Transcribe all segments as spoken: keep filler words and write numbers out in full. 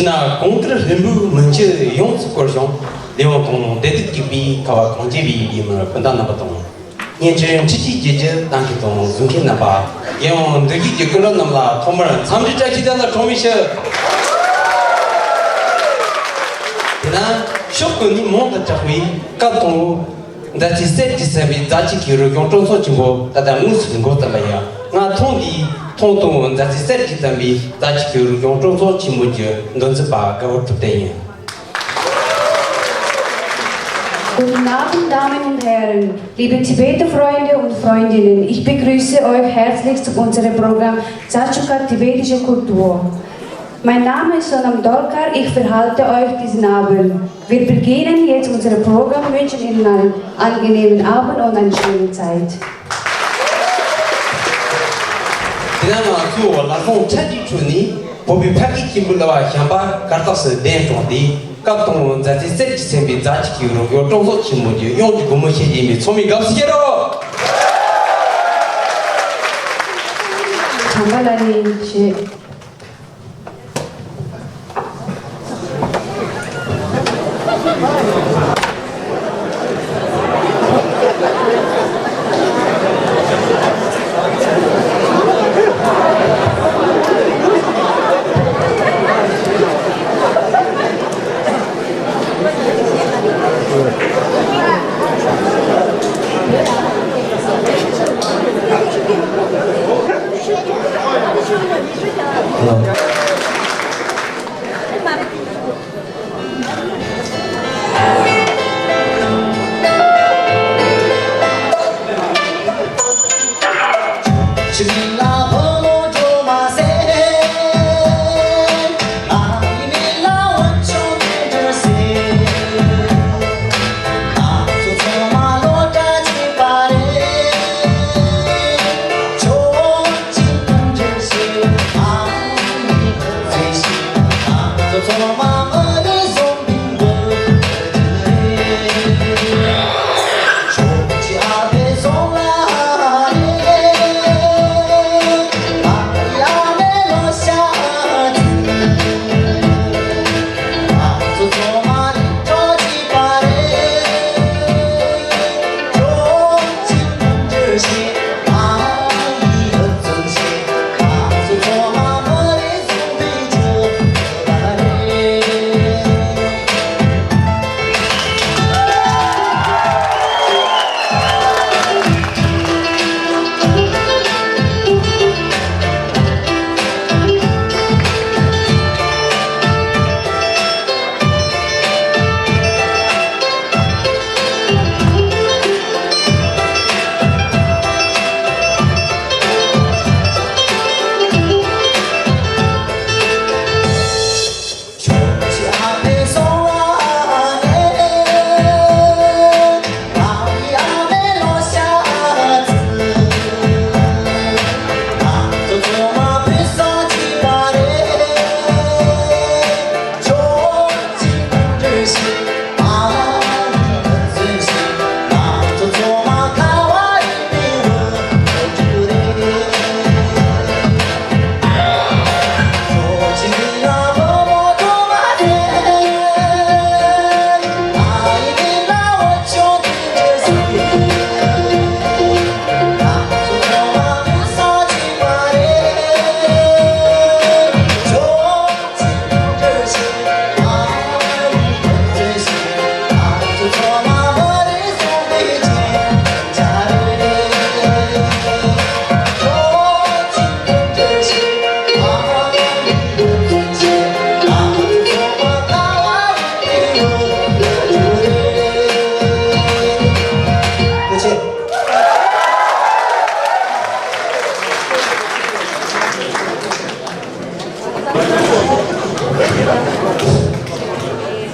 ན་གོང་དཀར་ལྷུན་པོའི་མུན་ཆད་ཡོངས་སུ་བསྐོར་ཞིང་། ལས་དབང་དང་བདེ་སྡུག་གཅིག་པའི་ཁ་བ་གངས་ཅན་པའི་ཡུལ་མི་སྤུན་ཟླ་རྣམ་པ་དང་། སྙན་སྤྲིན་འཕྲུལ་གྱི་རྒྱུ་རྒྱུ་གཏམ་གྱི་དང་གཟུགས་མཁན་རྣམ་པ། རྒྱལ་ཡོངས་འདུ་ཤེས་ཀྱི་སྐུ་མགྲོན་རྣམས་ལ་ཐོག་མར་འཚམས་འདྲི་བཀྲ་ཤིས་བདེ་ལེགས་གྲངས་མེད་ཞུ། དེ་ན་ཕྱོགས་ཀུན་ནས་མང་དུ་གྲགས་པའི་སྐབས་དང་པོ། མཛའ་བརྩེའི་གསེར་གྱིས་མཚན་པའི་རྫ་ཆུ་ཁའི་རི་ལྗོངས་སྤྲང་ཚོགས་ཆེན་པོ་ད་ལྟ་དངོས་སུ་འགོ་བརྩམས་པ་ཡིན། ང་ཐེངས་འདིའི་ཐེངས་དང་པོ་མཛའ་བརྩེའི་གསེར་གྱིས་མཚན་པའི་རྫ་ཆུ་ཁའི་རི་ལྗོངས་སྤྲང་ཚོགས་ཆེན་མོ་གྱི་མགྲོན་བརྩིས་པ་དགའ་བོ་གྲུབ་བསྟན་ཡིན། Guten Abend, Damen und Herren, liebe Tibeter-Freunde und Freundinnen. Ich begrüße euch herzlich zu unserem Programm Dzachukha tibetische Kultur. Mein Name ist Sonam Dolkar, ich verhalte euch diesen Abend. Wir beginnen jetzt unser Programm, wünschen Ihnen einen angenehmen Abend und eine schöne Zeit. དེ་ན་ང་ཚོ་ལག་ཟུང་ཁྲ་ཁྲིག་ཁྲོད་ནས་བོད་པའི་ཕ་སྐད་སྐྱིད་པོ་གླུ་བ་ཞབས་པད་གར་སྟེགས་སུ་གདན་དྲངས་ཏེ། སྐབས་དང་པོ་མཛའ་བརྩེའི་གསེར་གྱིས་མཚན་པའི་རྫ་ཆུ་ཁའི་རི་ལྗོངས་སྤྲང་ཚོགས་ཆེན་མོ་གྱི་དབྱངས་ཀྱི་སྒོ་མོ་ཕྱེ་རྒྱུ་ཡིན་པས། ཚང་མས་དགའ་བསུ་ཞུ་རོགས། བྱམས་པ་ལགས་ནས་ཞུ།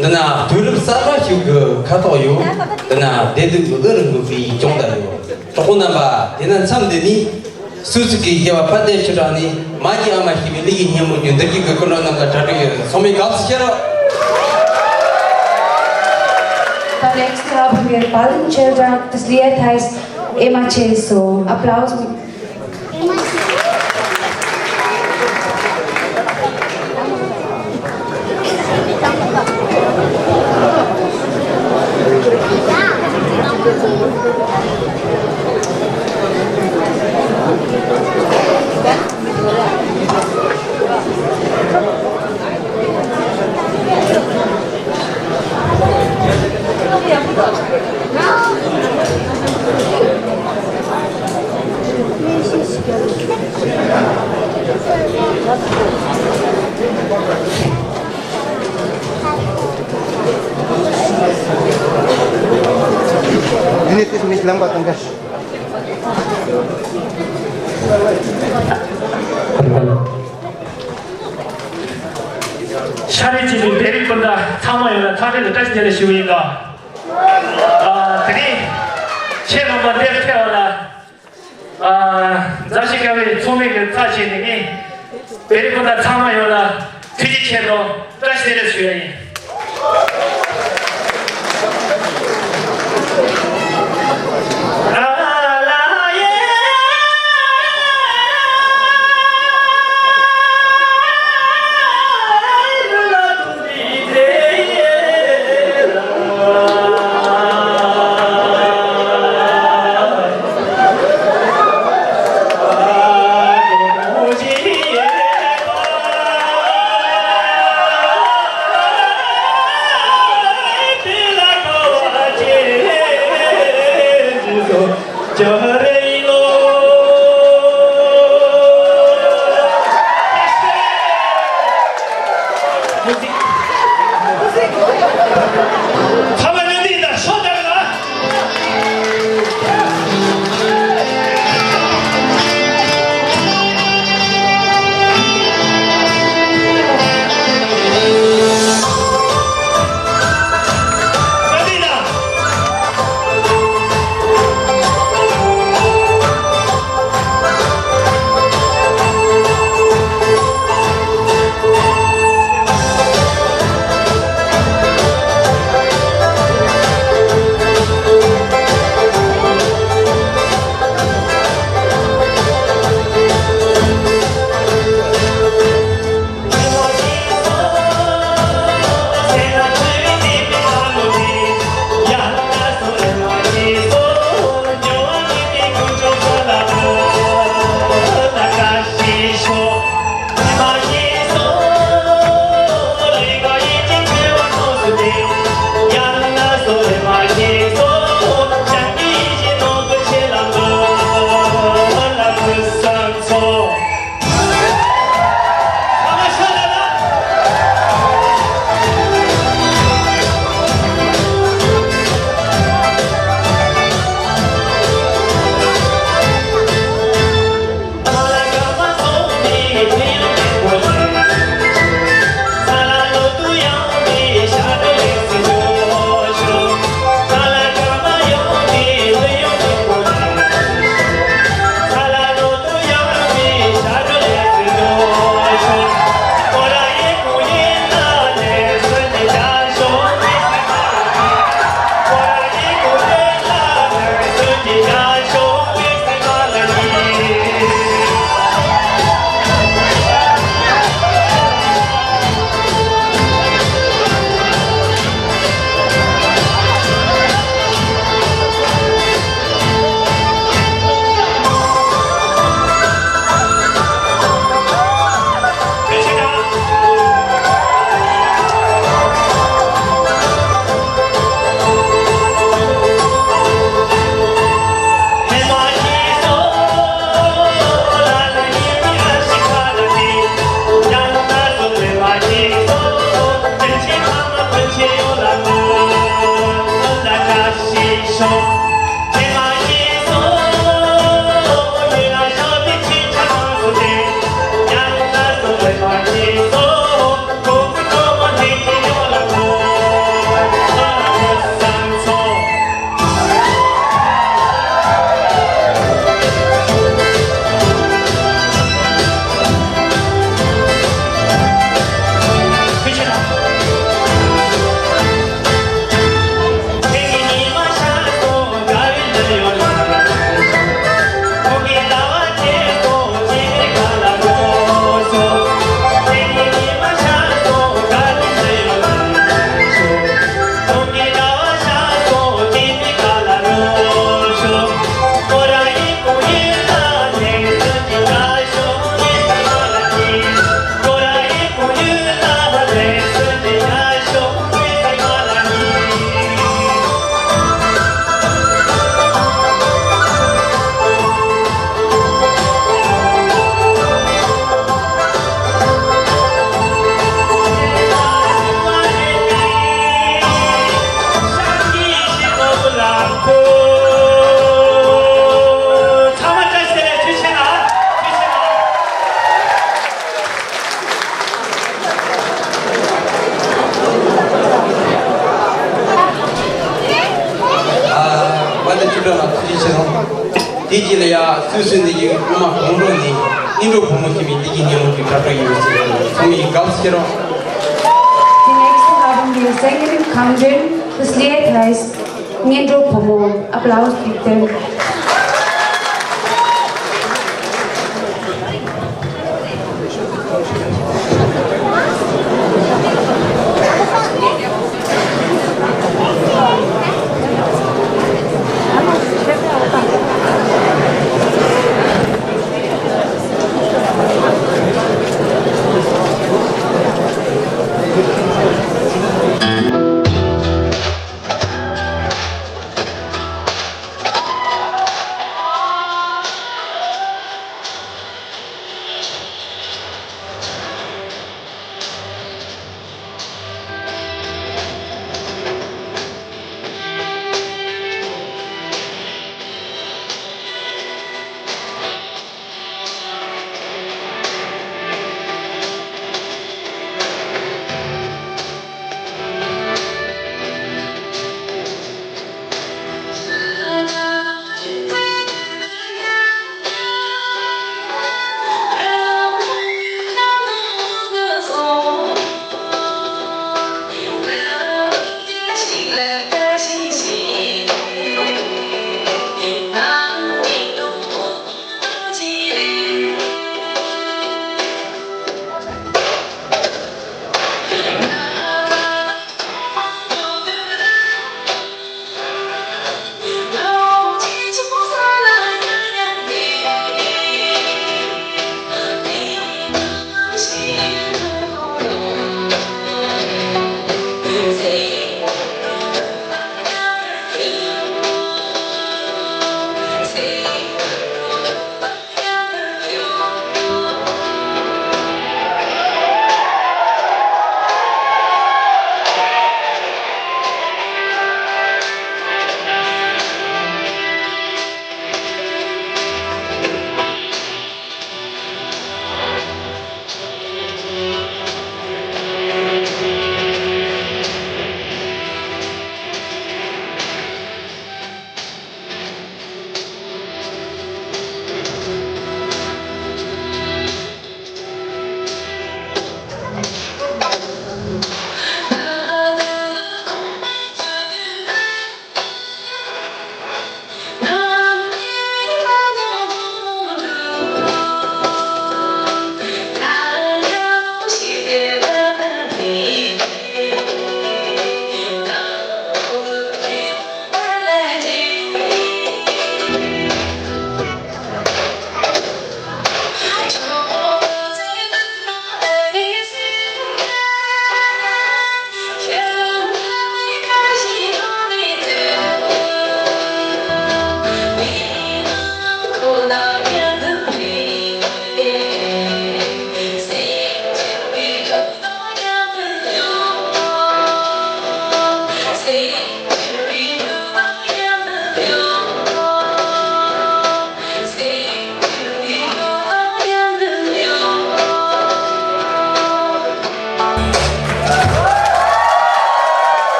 འདི་ན་དུས་རབས་གསར་པ་ཞིག་གི་ཁ་དོག་ཡོད། འདི་ན་བདེ་སྡུག་གི་རི་འགོད་པའི་ཅོང་བརྡ་ཡོད། གྲོགས་པོ་རྣམ་པ། དེ་ན་མཚམས་འདི་ནས་སོ་སོ་གི་སྐྱེ་བ་ཕར་བསྟན་ཕྱིར་དྲངས་ནས། མ་གི་ཨ་མ་ཞེས་པའི་གླུ་ཡི་སྙན་མོ་རྒྱུན་འདིར་གྱི་གི་སྐུ་མགྲོན་རྣམས་ལ་གྲ་སྒྲིག་ཡོད། ཚང་མས་དགའ་བསུ་ཞུ་རོགས། Zunächst haben wir Balden Children. Das Lied heißt Ema Cheso. Applaus. ཤ་རིགས་གཅིག་པའི་བོད་རིགས་སྤུན་ཟླ་ཚང་མ་ཡོངས་ལ་འཚམས་འདྲི་དང་བཀྲ་ཤིས་བདེ་ལེགས་ཞུ་གི་ཡིན་ལ། ཨ། དེ་རིང་ཁྱེད་རྣམ་པ་འདིར་ཕེབས་པ་ལ། ཨ། མཛའ་བཤེས་དགའ་བའི་ཚོགས་མི་གི་ཚབ་བྱས་ནས་ངས་བོད་རིགས་སྤུན་ཟླ་ཚང་མ་ཡོངས་ལ་ཐུགས་རྗེ་ཆེ་དང་བཀྲ་ཤིས་བདེ་ལེགས་ཞུ་ཡ་ཡིན། དེ་རྗེས་ལ་ཡ་སུད་སི་ནས་ཀྱི་སྔོན་མ་གོང་འགྲོ་ནས་གཉེན་གྲོགས་བུ་མོ་ཞིག་མིན་དེ་གི་སྙན་མོ་གི་དྲ་གྲོགས་ཡོད་ཟེར་ཚང་མ་ཡི་དགའ་བསུ་ཞུ་རོགས། The next to haben wir Sängerin Kamjin, das Lied heißt གཉེན་གྲོགས་བུ་མོ། Applaus bitte.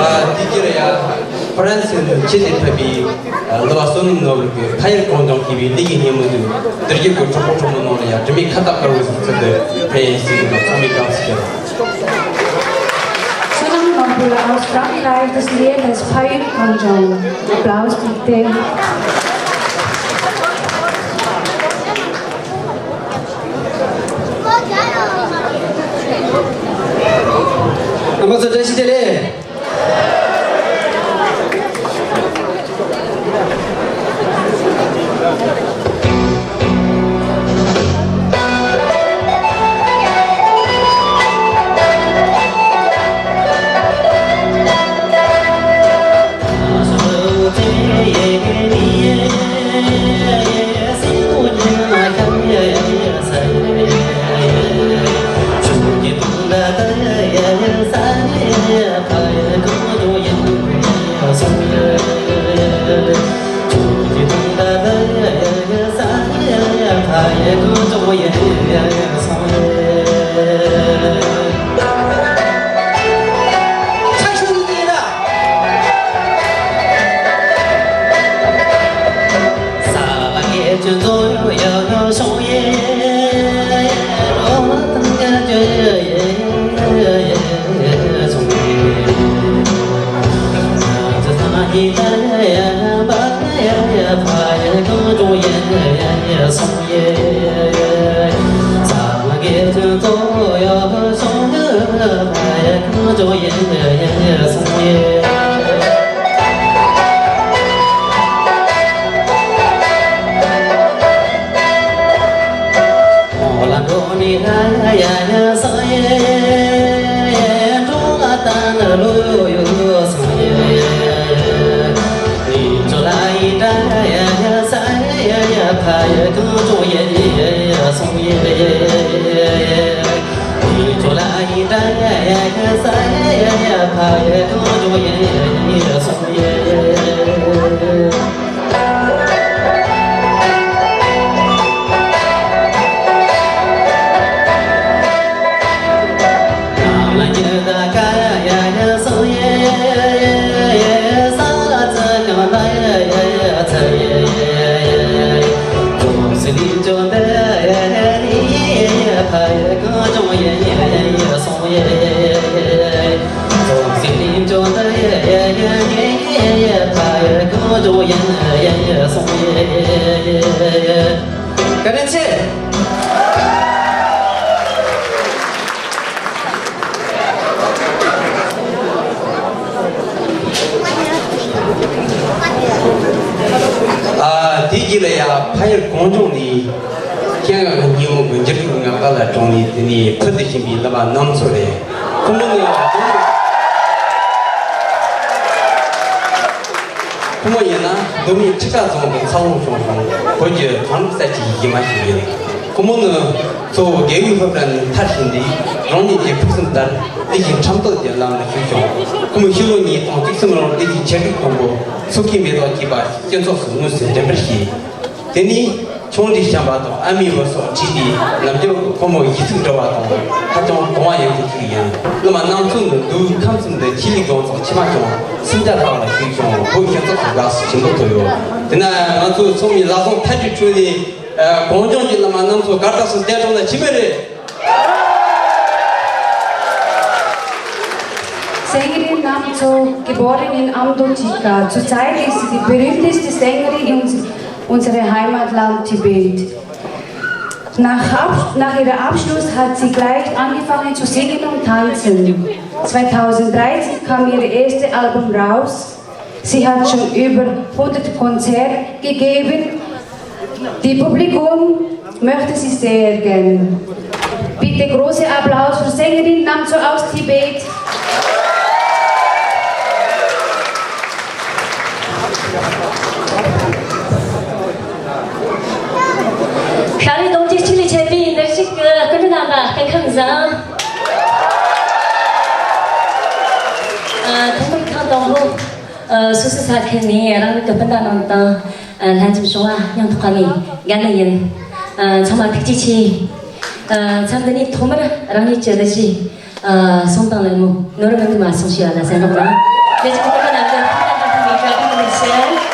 ཨ། དེ་རྗེས་ལ་ཡ་ཧྥ་རན་སི་ནས་ཆེད་དུ་ཕེབས་པའི་གླུ་བ་བསོད་ནམས་ནོར་བུ་གི་ཕ་ཡུལ་གངས་ལྗོངས་ཞེས་པའི་གླུ་གི་སྙན་མོ་དེ་དེ་རྗེས་ཀྱི་གྲོགས་པོ་གྲོགས་མོ་ནང་ལ་ཡ་དྲི་མེད་ཁ་བཏགས་དཀར་པོ་ཟེར་ཚུལ་དུ་ཕེབས་ཡིན་ཟེར་གྱི་འདུག་ཚང་མས་དགའ་བསུ་ཞུ། Sonam Nonpula aus Frankreich, das Lied heißt Pha Yut Kangjeong. Applaus bitte. རྣམ་པ་ཚོ་བཀྲ་ཤིས་བདེ་ལེགས། བཀའ་དྲིན་ཆེ། ཨ། དེའི་རྗེས་ལ་ཡང་ཕ་ཡུལ་གངས་ལྗོངས་ནས་སྤྱན་སྔ་གི་ཉིན་མོ་གི་འགྱུར་ཁུག་ངང་ག་ལ་གྲོངས་ནས། དེ་ནས་ཕུལ་དུ་ཕྱིན་པའི་བླ་མ་རྣམ་ཚོ་རེད། ཁོ་མོ་ནི་ཁོ་མོ་ཡིན་ན་མདོ་སྨད་ཁྲི་ཀ་རྫོང་གི་ཚ་བོ་ཆུང་ཆུང་བོད་ཀྱི་གངས་རི་གསེབ་ཀྱི་གཞི་མ་ཞིག་ཡིན། ཁོ་མོ་ནི་གཙོ་བོ་རྒས་ཡོལ་སློབ་གྲྭ་ནས་མཐར་ཕྱིན་དུས། རང་ཉིད་ཀྱི་ཕུགས་བསམ་ལྟར་ལས་ཀྱི་འཆམ་སྟོབས་ཀྱི་ལམ་ལ་ཞུགས་བྱུང་། ཁོ་མོས་ཕྱི་ལོ་ཉིས་སྟོང་བཅུ་གསུམ་ལོར་ལས་ཀྱི་ཆེད་སྒྲིག་དང་པོ་མཚོ་ཁའི་མེ་ཏོག་ཅེས་པ་སྤྱི་ཚོགས་སུ་དངོས་སུ་འགྲེམས་སྤེལ་བྱས། དེ་ནས་ཆུང་འདྲིས་བྱམས་པ་དང་ཨ་མའི་བུ་སོགས་བྲིས་ཏེ། ནམ་རྒྱུན་ཁོ་མོ་གཞས་ཚིག་འབྲི་བ་དང་ཧ་ཅང་དུང་བ་ཡོད་མཁན་ཞིག་ཡིན། བླ་མ་རྣམ་ཚོ་ནི་མདོ་དབུས་ཁམས་གསུམ་དུ་ཆོས་ལུགས་སྦྱོང་ཚོགས་ཆེ་མ་ཆུང་སུམ་བརྒྱ་ལྷག་ལ་ཞུགས་བྱུང་། བོད་སྤྱི་ཚོགས་སུ་དགའ་བསུ་ཆེན་པོ་ཐོབ་ཡོད། དེས་ན་ང་ཚོ་ཚང་མས་ལག་ཟུང་ཐལ་གྲོས་ཁྲོད་ནས། ཨ། གངས་ལྗོངས་ཀྱི་བླ་མ་རྣམ་ཚོ་གར་སྐྲག་སོང་ན་ཅི་མེད་རེད། Sängerin Namzo, geboren in Amdo Chika. Zurzeit ist sie die berühmteste Sängerin in uns-, unserem Heimatland Tibet. Nach Ab-, nach ihrem Abschluss hat sie gleich angefangen zu singen und tanzen. Zweitausenddreizehn kam ihr erstes Album raus. Sie hat schon über hundert Konzerte gegeben. Das Publikum möchte sie sehr gern. Bitte großer Applaus für Sängerin Namzo aus Tibet. ཤ་རུས་གདུང་རྒྱུད་གཅིག་ལས་ཆད་པའི་འདིར་ཞིག་གི་སྐུ་མགྲོན་རྣམ་པ་སྐུ་ཁམས་བཟང་། ཨ། ཐོག་མར་ཐེངས་དང་པོ། ཨ། སོ་སོའི་ས་ཁུལ་ནས་རང་ལུགས་ཀྱི་སྤུན་ཟླ་རྣམས་དང་། ཨ། ལྷན་འཛོམས་བྱུང་བ་སྙིང་ཐག་པ་ནས་དགའ་ནི་ཡིན། ཨ། ཚང་མ་ཐུགས་རྗེ་ཆེ། ཨ། མཚམས་འདི་ནས་ཐོག་མར་རང་ཉིད་ཀྱི་གླུ་གཞས། ཨ། གསུང་དང་ལེན་མོ་ནོར་མི་འདུག་མ་གསུང་ཞུ་བ་ལ་གསན་རོགས་གནང་། རྒྱལ་སྤྱི་གོང་མ་རྣམས་ཀྱི་ཐུགས་དམ་དང་མཐུན་པའི་བཀའ་དྲིན་དུ་ཞུ།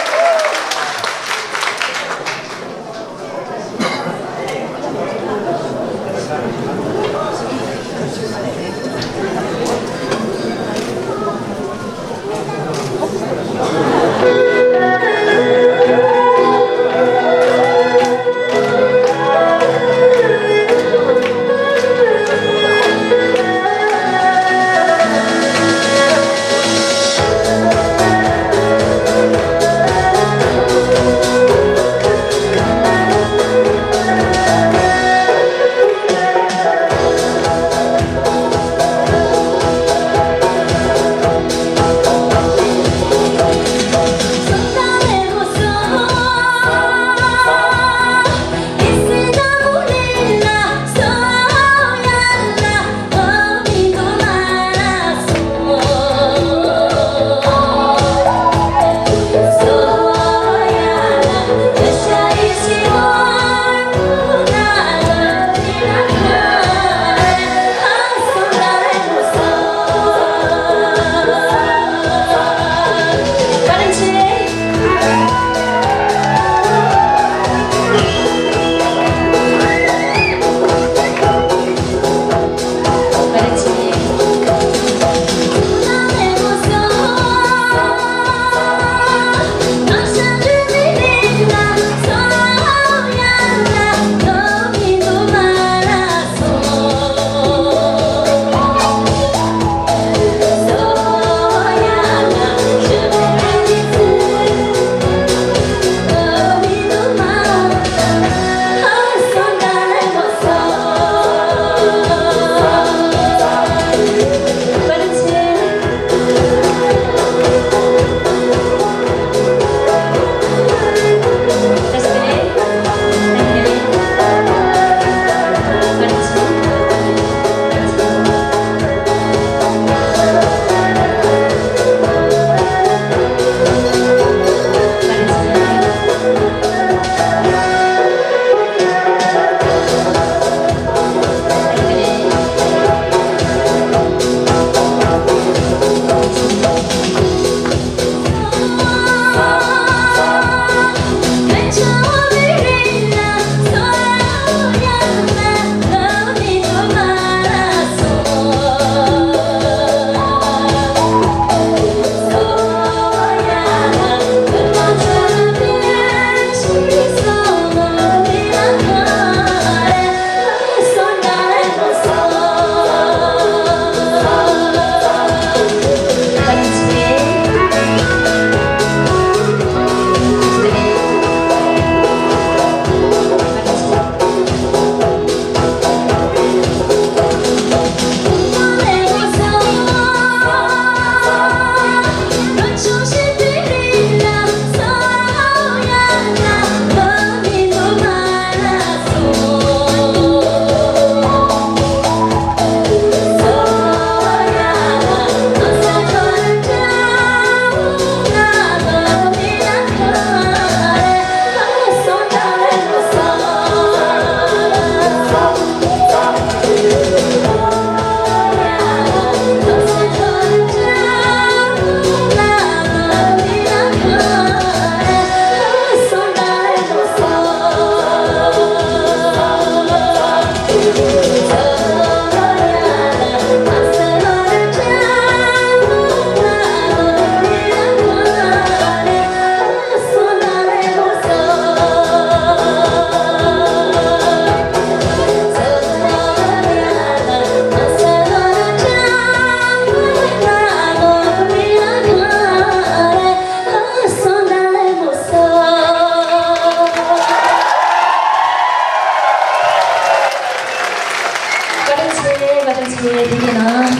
ཡེ། དེ་ནས་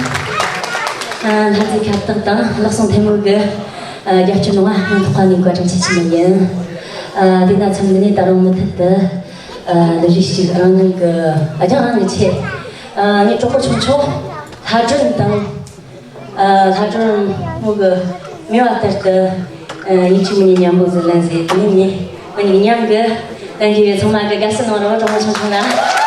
ལྷ་རྩེ་ཁ་བཏགས་དང་ལག་ཟུང་ཐལ་མོ་གི་རྒྱབ་སྐྱོར་གནང་བ་སྙིང་ཐག་པ་ནས་བཀའ་དྲིན་ཆེ་ཞུ་ནི་ཡིན། དེ་ན་མཚམས་འདི་ནས་ད་རུང་མུ་མཐུད་དུ་ལས་གཞི་ཞིག་རང་ཉིད་ཀྱི་ཨ་ཅག་རང་གི་ཆེད། ངའི་གྲོགས་པོ་ཆུང་ཆུང་ལྷ་སྒྲོན་དང་། ལྷ་སྒྲོན་མོ་གི་མི་བ་ལྟར་དུ་ཡིན་གཅིག་མིན་གཉིས་མཉམ་པོ་ཟིག་ལེན་ཟེར། དེ་ནས་ངས་ང་གཉིས་མཉམ་གི་ལེན་གི་ཡོད། ཚང་མ་གི་དགའ་བསུ་གནང་རོགས། གྲོགས་མོ་ཆུང་ཆུང་ལ།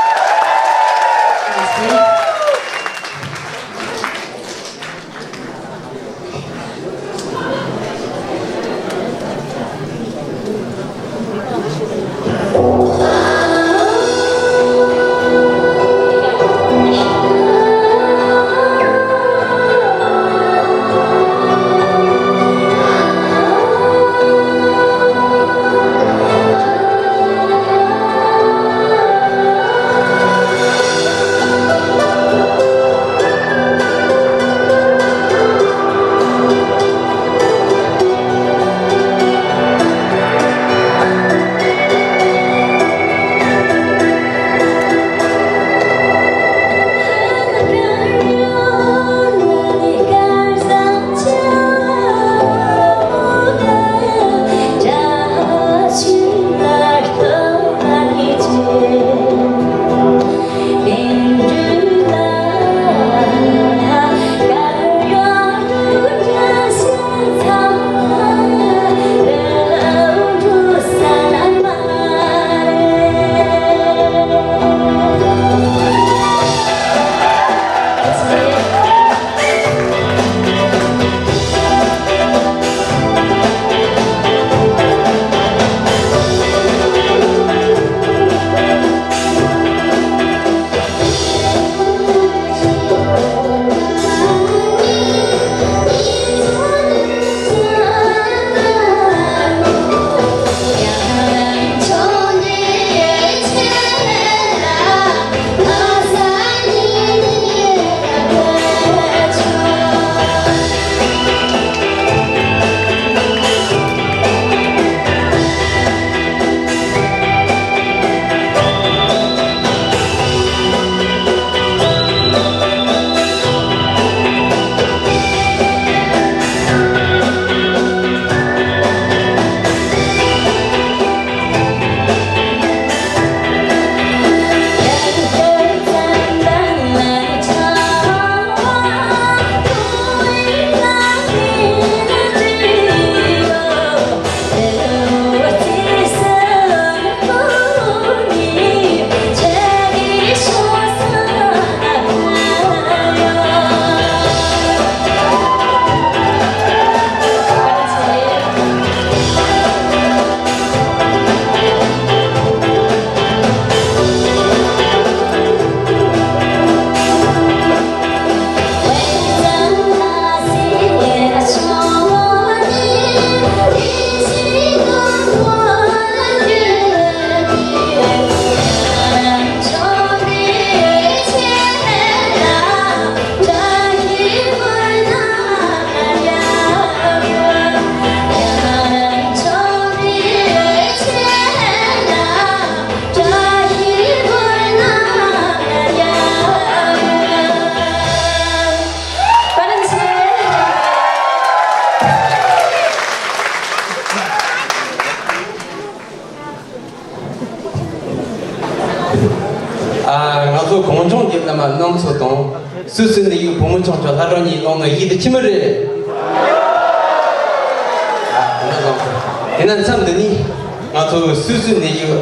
ཨ། ང་ཚོ་གངས་ལྗོངས་ཀྱི་བླ་མ་རྣམ་ཚོ་དང་། སུད་སི་གནས་ཡུལ་བུ་མོ་ཆུང་ཆུང་ལྷ་སྒྲོན་གཉིས་བླངས་ནས་ཡིད་དུ་ཁྱིམ་མི་རེད། ཨ། དེ་ན་བཟང་པོ། དེ་ན་མཚམས་འདི་ནས་ང་ཚོ་སུད་སི་གནས་ཡུལ་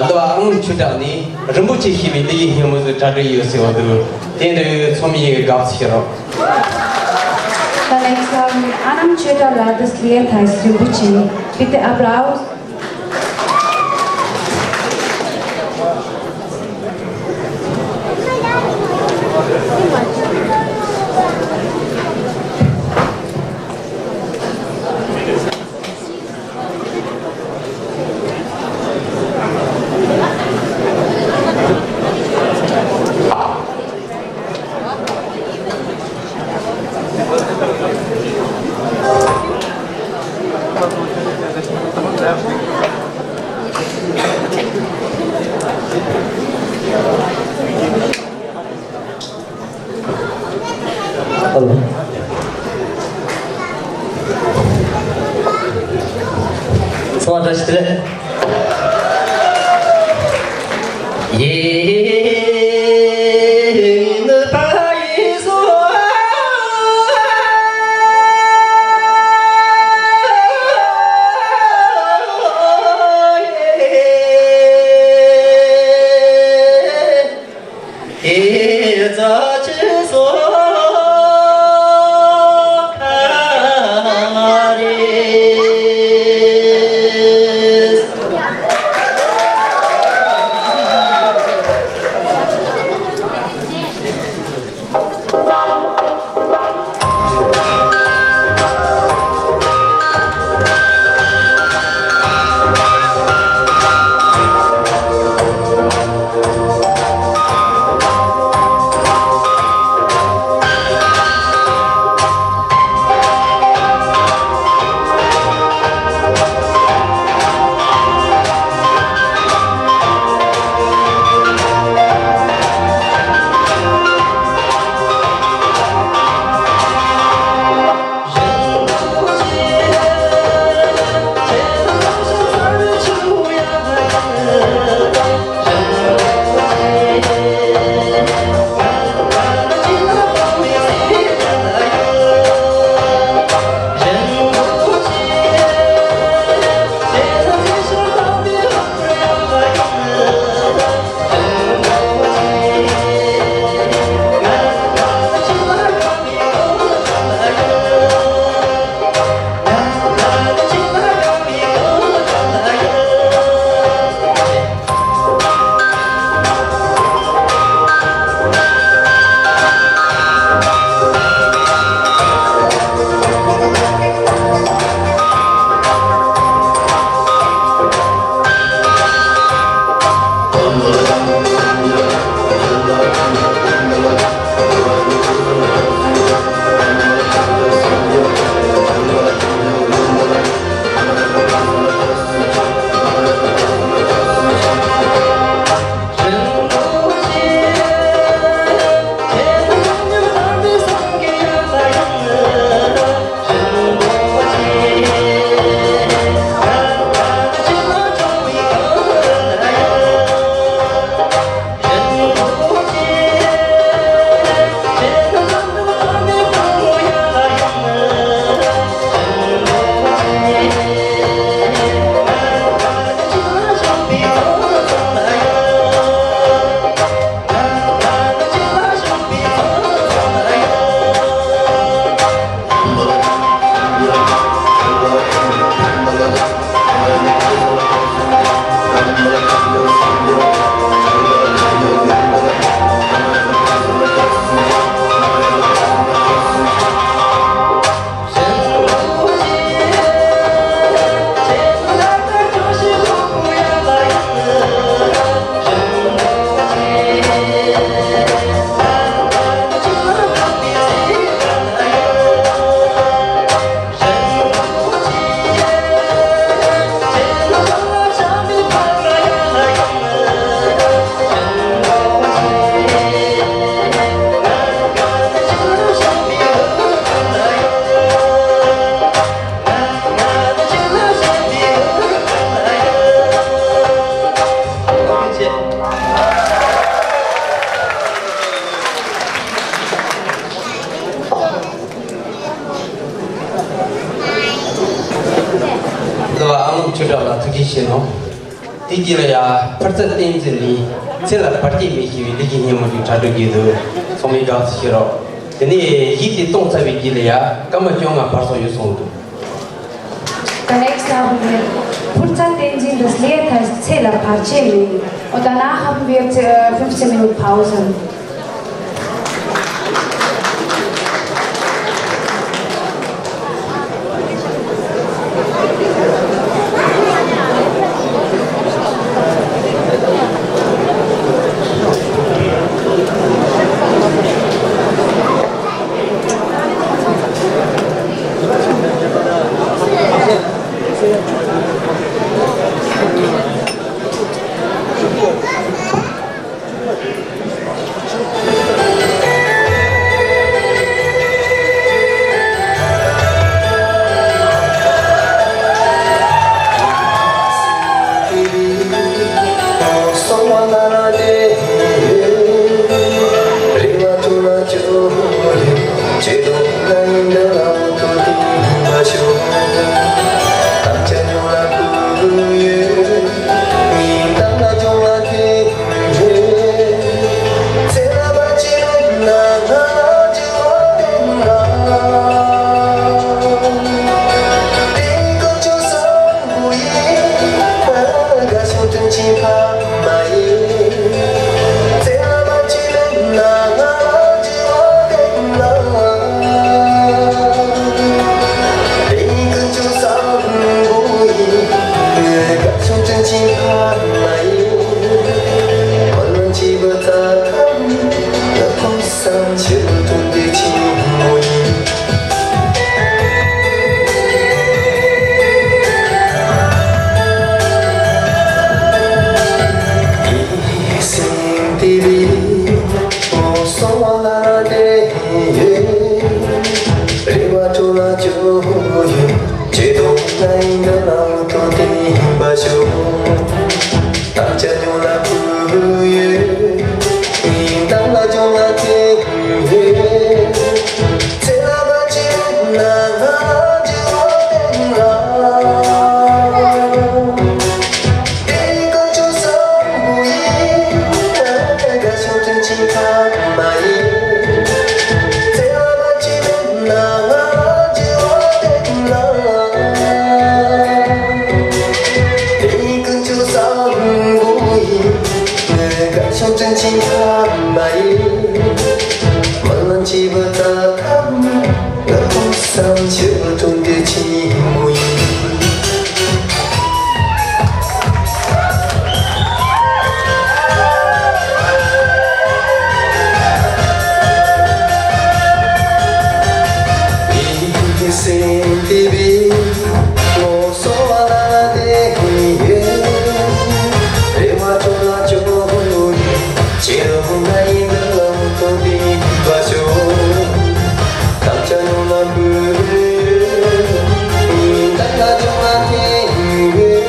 གླུ་བ་ཨ་ནམ་ཆོས་གྲགས་ནས་རིན་པོ་ཆེ་ཞེས་པའི་གླུ་ཡི་སྙན་མོ་ཟིག་གྲ་སྒྲིག་ཡོད་ཟེར་བ་འདུག་དེ་འདྲ་ཡོད། ཚང་མས་དགའ་བསུ་ཞུ་རོགས། The next song, Anam Chöta Radus Lian Thais Rinpoche. Bitte Applaus. ཨ་ལོ། ཚང་མ་བཀྲ་ཤིས་བདེ་ལེགས། ཡེ་ནི་པ་ཡེ་སོ། ཨེ་ཙ་ཅི་སོ་ཁ་རེ། ལོ་ཨ་ལོང་ཆོས་གྲགས་ལ་ཐུགས་རྗེ་ཆེ་གནང་། དེ་རྗེས་ལ་ཡ་ཕུར་རྩལ་བསྟན་འཛིན་ལི་ཚེ་ལ་བར་ཆད་མེད་ཞེས་པའི་ལི་གི་སྙན་མོ་ཞིག་གྲ་སྒྲིག་བགྱིས་འདུག་ཚང་མས་དགའ་བསུ་ཞུ་རོགས། དེ་ནས་གཞས་དེ་གཏོང་ཚར་བའི་རྗེས་ལ་ཡ་སྐར་མ་བཅོ་ལྔ་བར་སོང་ཡོད་གསུངས་འདུག The next haben wir Purza Tenzin, das Lied heißt Zähler Parche. Und danach haben wir äh, fünfzehn Minuten Pause. ཆེ་བོ་དོན་དེ་ཆེན་མོ་ཡིན། ཡིད་སེམས་དེ་བས་སོང་བ་ལ་བསྡད་ཡོད། རེ་བ་འཕྲོ་ལ་སྐྱོ་ཡོད། ཆེ་དོན་ལ་ཡིན་འདི་ལ་འོ་དོ་དེ་ཡིན་པ་ཤོག། དམ་བཅའ་ཉུང་ལ་བུ་ཡོད། ཡིན་དམ་ལ་ཅུང་ལ་དེ་ཡོད། ཚེ་ལ་མ་ཅི་ན་ང་ཅི་བ་དེ་ང་། དེ་ཀུན་སྤྱོད་བཟང་པོ་ཡིན། དགའ་ཤོས་དྲིན་ཆེན་ཁ་མ་ཡིན། ཚེ་ལ་མ་ཅི་ན་ང་ཅི་བ་དེ་ང་། དེ་ཀུན་སྤྱོད་བཟང་པོ་ཡིན། ངའི་དགའ་ཤོས་དྲིན་ཆེན་ཁ་མ་ཡིན། མ་ལ་མཆིས་པ་ད་ཐམ། ང་ཕུགས་བསམ་ཆེ་བ་དོན་དེ་ཆེན་མོ་ཡིན། ཡིད་སེམས་དེ་བས་ངོ་སོ་བ་ལ་དེ་ཡོད། རེ་བ་ཅོ་ལ་ཅོ་ཡིན། ཆེ་རུ་ང་ཡིན་འདི་ལ་མུ་ཐུག་དེ་བ་ཤོག། དམ་བཅའ་ཉུང་ལ་བུ་ཡིན། ད་ང་ཅོ་ལ་དེ་ཡོད།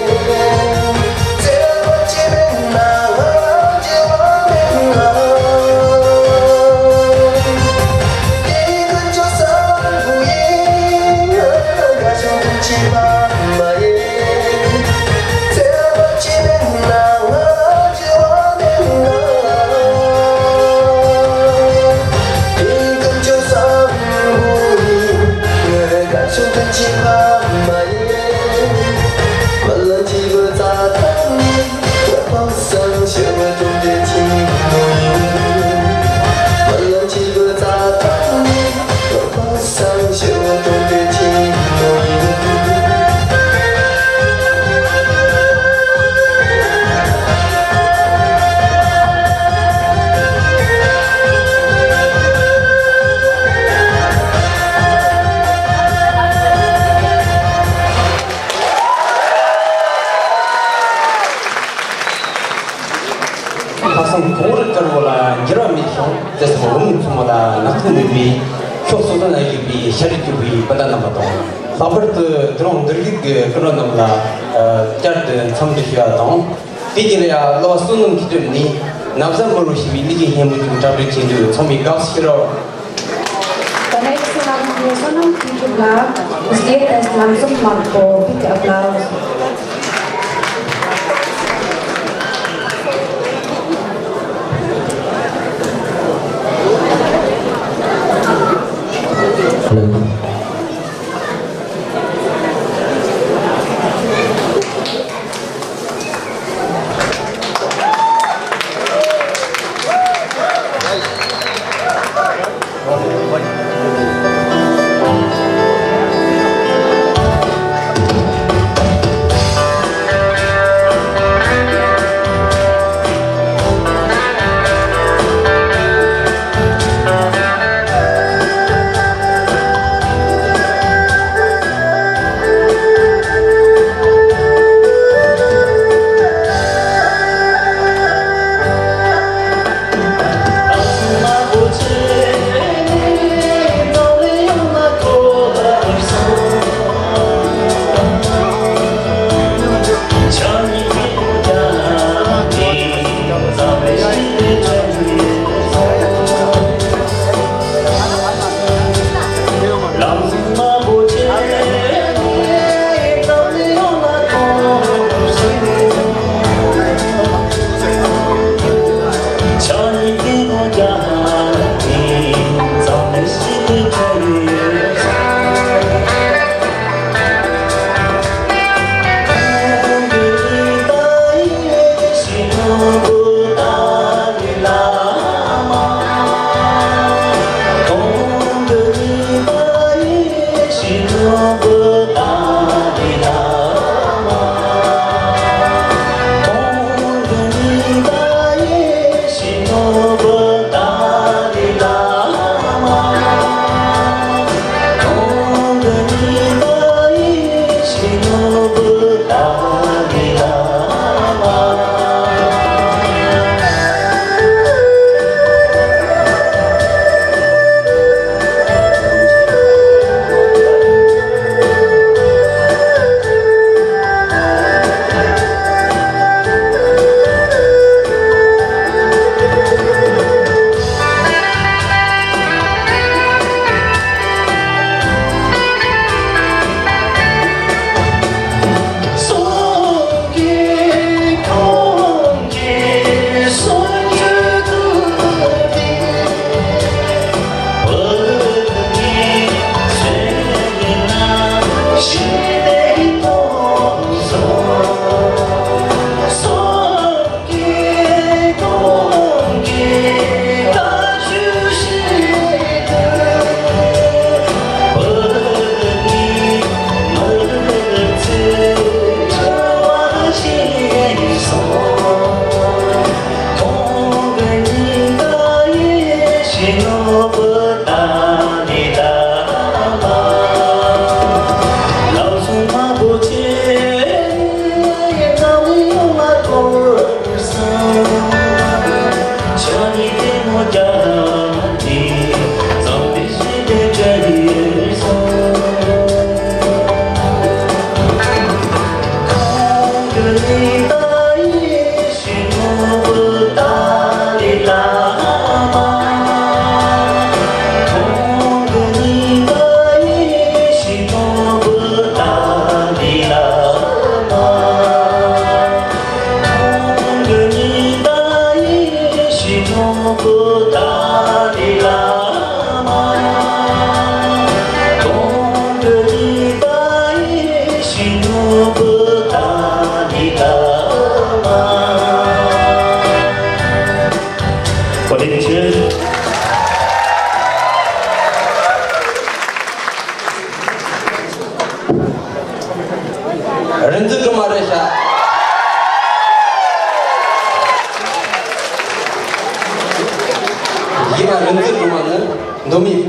ལྷག་བསམ་གོང་རུ་དཀར་པོ་ལ་འགྱུར་བ་མེད་ཀྱང་། བརྩེ་སེམས་རླུང་འཚུབ་མ་ལ་ནག་ཐིག་འདུས་པའི། ཕྱོགས་སོ་སོ་ན་བཞུགས་པའི་ཤ་རུས་གཅིག་པའི་སྤུན་ཟླ་རྣམ་པ་དང་། ལྷག་པར་དུ་དེ་རིང་འདིར་བཞུགས་ཀྱི་སྐུ་མགྲོན་རྣམས་ལ་བསྐྱར་དུ་འཚམས་འདྲི་ཞུ་བ་དང་། དེ་རྗེས་ལ་ཡང་གླུ་བ་བསོད་ནམས་མཁས་གྲུབ་ནས་ན་བཟའ་འབུལ་རོགས་ཞེས་པའི་གླུ་གཞས་སྙན་མོ་ཅིག་གྲ་སྒྲིག་བྱས་འདུག། ཚང་མས་དགའ་བསུ་ཞུ་རོགས། The next one is Sonam Kishubla, who stayed as Lamsum Marco, big applause.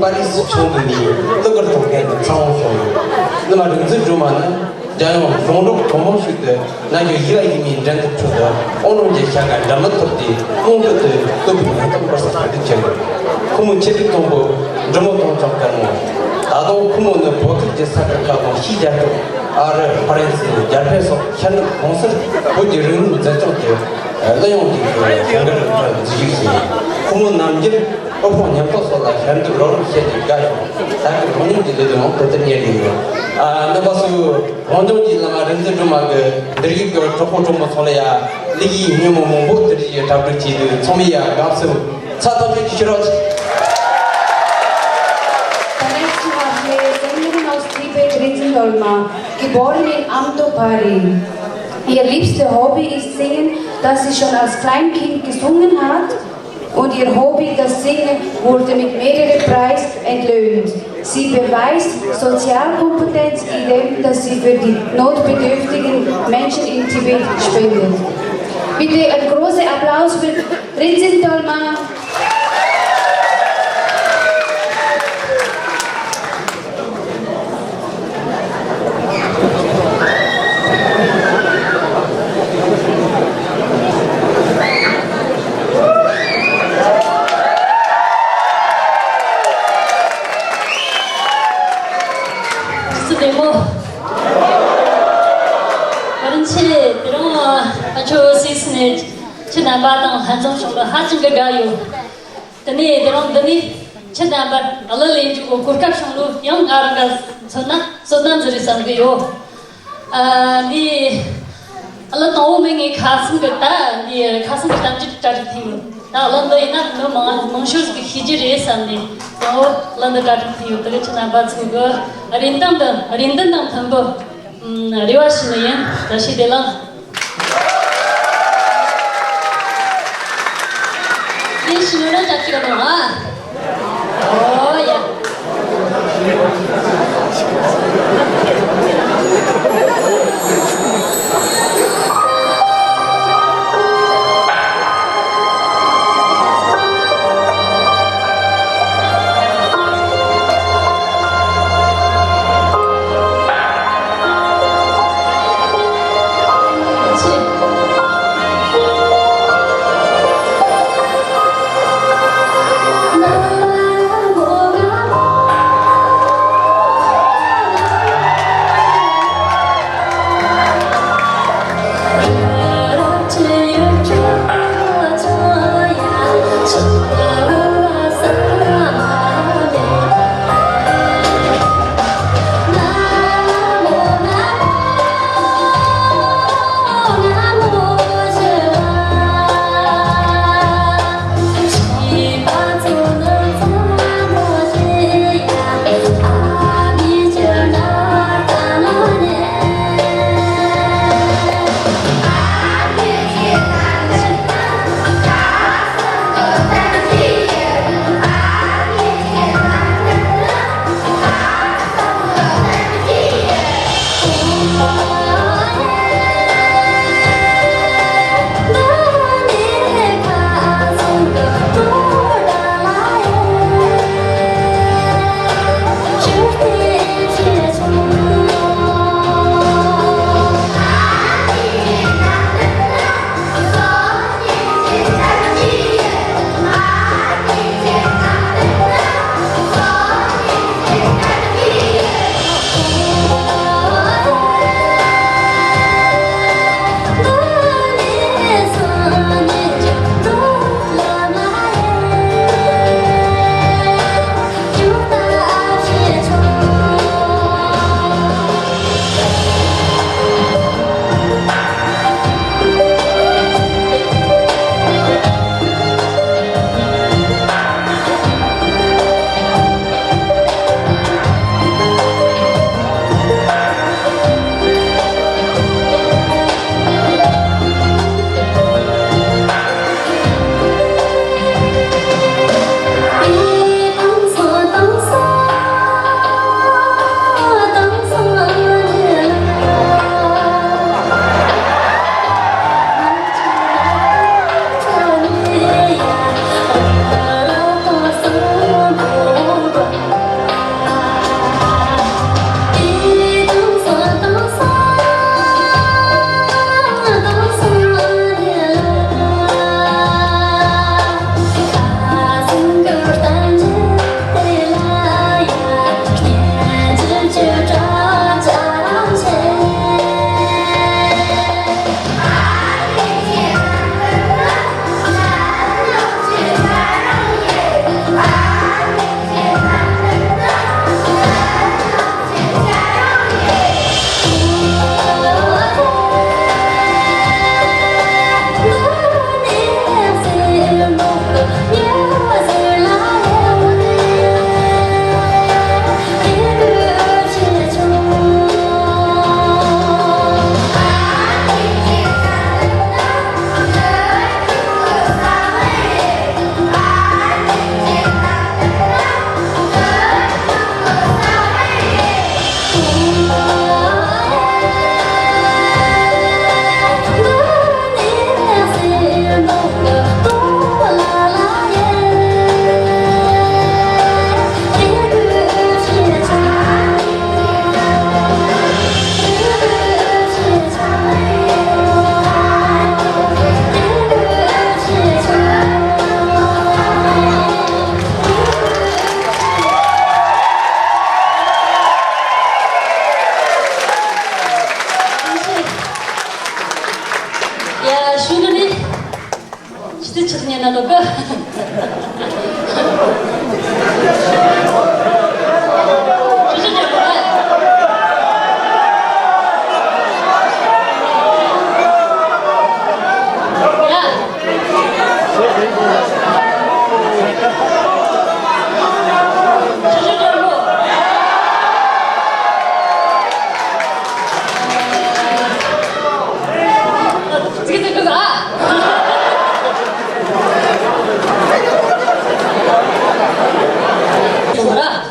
པ་རི་སི་ཆུང་དུ་ནི་གླུ་གར་ཐོག་ཁན་དུ་ཚང་བ་སོང་ཡོད། ནི་མ་རིག་འཛིན་སྒྲོལ་མ་ནི་རྒྱལ་ཡོངས་ཟུང་འབྲེལ་གྲོགས་མོ་ཞིག་ཏུ་ན་གཞོན་ཡིད་ལ་ཡིད་མའི་འགྲན་བསྡུར་ཁྲོད་དུ་དབང་ལུང་གི་བྱ་དགའ་འགྲན་མི་ཐོབ་སྟེ་རྨོངས་རྟོག་ཏུ་བསྟོད་པའི་ངན་སྟོན་པར་ས་ཁ་དུ་ཁྱེར་ཡོད། ཁོ་མོའི་ཆེད་སྒྲིག་དང་པོ་འབྲི་མོ་དང་ཚང་དཀར་མོ། ད་དུང་ཁོ་མོ་ནི་བོད་ཁུལ་གྱི་ས་ཁུལ་ཁག་དང་ཕྱིའི་རྒྱལ་ཁབ་ཨ་རི་ཧྥ་རན་སི་རྒྱ་སྐད་སོགས་ཤར་ནུབ་གང་སར་བོད་ཀྱི་རིག་གནས་འཛིན་སྐྱོང་གི་གླུ་དབྱངས་ཀྱི་ཞིང་ཁར་འཛུལ་ཞུགས་བྱས། ཁོ་མོ་ནམ་རྒྱུན་དབུལ་ཕོངས་ཉམས་རྟོགས་སོགས་ལ་ཞབས་འདེགས་རོགས་རམ་བྱས་ཏེ་དགའ་ཞིང་ད་སྐབས་རང་ཉིད་ཀྱི་ལས་དོན་ཡང་དེ་ལྟར་གཉེར་བཞིན་ཡོད། ཨ་རྣམ་པ་ཚོས་རང་ལྗོངས་ཀྱི་བླ་མ་རིག་འཛིན་སྒྲོལ་མ་གི་འདིར་ཡིག་གི་གྲོགས་པོ་གྲོགས་མོ་ཚོ་ལ་ཡང་ལེགས་སྐྱེས་སྙན་མོ་མང་པོ་དེ་རིགས་ཀྱི་གྲ་སྒྲིག་བྱས་འདུག་ཚང་མས་ཡང་དགའ་བསུ་ཚ་ཐག་ཆོད་ཀྱི་ཕྱིར་རོགས། Taresh Chumahwe, Sängerin aus Tibet, Rinzendolma, geboren in Amtopari. Ihr liebstes Hobby ist Singen, das sie schon als Kleinkind gesungen hat. Und ihr Hobby, das Singen, wurde mit mehreren Preisen entlöhnt. Sie beweist Sozialkompetenz, indem dass sie für die notbedürftigen Menschen in Tibet spendet. Bitte einen großen Applaus für Rinzendolma. སུ་བདེ་མོ། ཨ་རིན་ཆེ་དེ་རིང་ཨ་ཆོ་སིས་ནས་ཁྱེད་རྣམ་པ་དང་ལྷན་འཛོམས་བྱུང་ལ་ཧ་ཅང་གི་དགའ་ཡོད། དེ་ནས་དེ་རིང་འདི་ནས་ཁྱེད་རྣམ་པར་གླུ་ལེན་རྒྱུ་གི་གོ་སྐབས་བྱུང་ལུགས་ཡང་ང་རང་ག་མཚོན་ན་བསོད་ནམས་ཟིག་རེད་བསམ་གི་ཡོད། ཨ་འདི་གླུ་དང་པོ་མིན་ངའི་ཁ་སང་གི་ད་འདི་ཁ་སང་གི་གཏམ་རྒྱུད་གྲ་སྒྲིག་ཐེངས་ཡོད། ད་གླུ་འདི་ཡིན་ན་མི་མང་མང་ཤོས་ཀྱིས་ཤེས་ཀྱི་རེད་བསམ་ནས་དང་པོ་གླུ་འདི་གྲ་སྒྲིག་ཐེངས་ཡོད། དེ་གི་ཁྱེད་རྣམ་པ་ཚོ་གི་རེ་འདུན་དང་རེ་འདུན་དང་མཐུན་པོ་རེ་བ་ཞུ་ནི་ཡིན། བཀྲ་ཤིས་བདེ་ལེགས། དེ་ཞུ་ན་ཅག་ཅིག་ག་དང་ཨ། ཨོ་ཡ།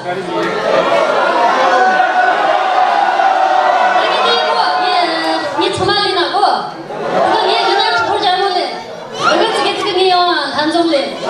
ངས་ཚང་མ་ལས་ན་གོ། ངས་ཡོད་ན་ཁོ་རྒྱལ་མོ་ལས། ང་ཚོ་གི་ཚིག་གི་ངས་ཡོང་ང་ལྷན་འཛོམས་ལས། ཨ།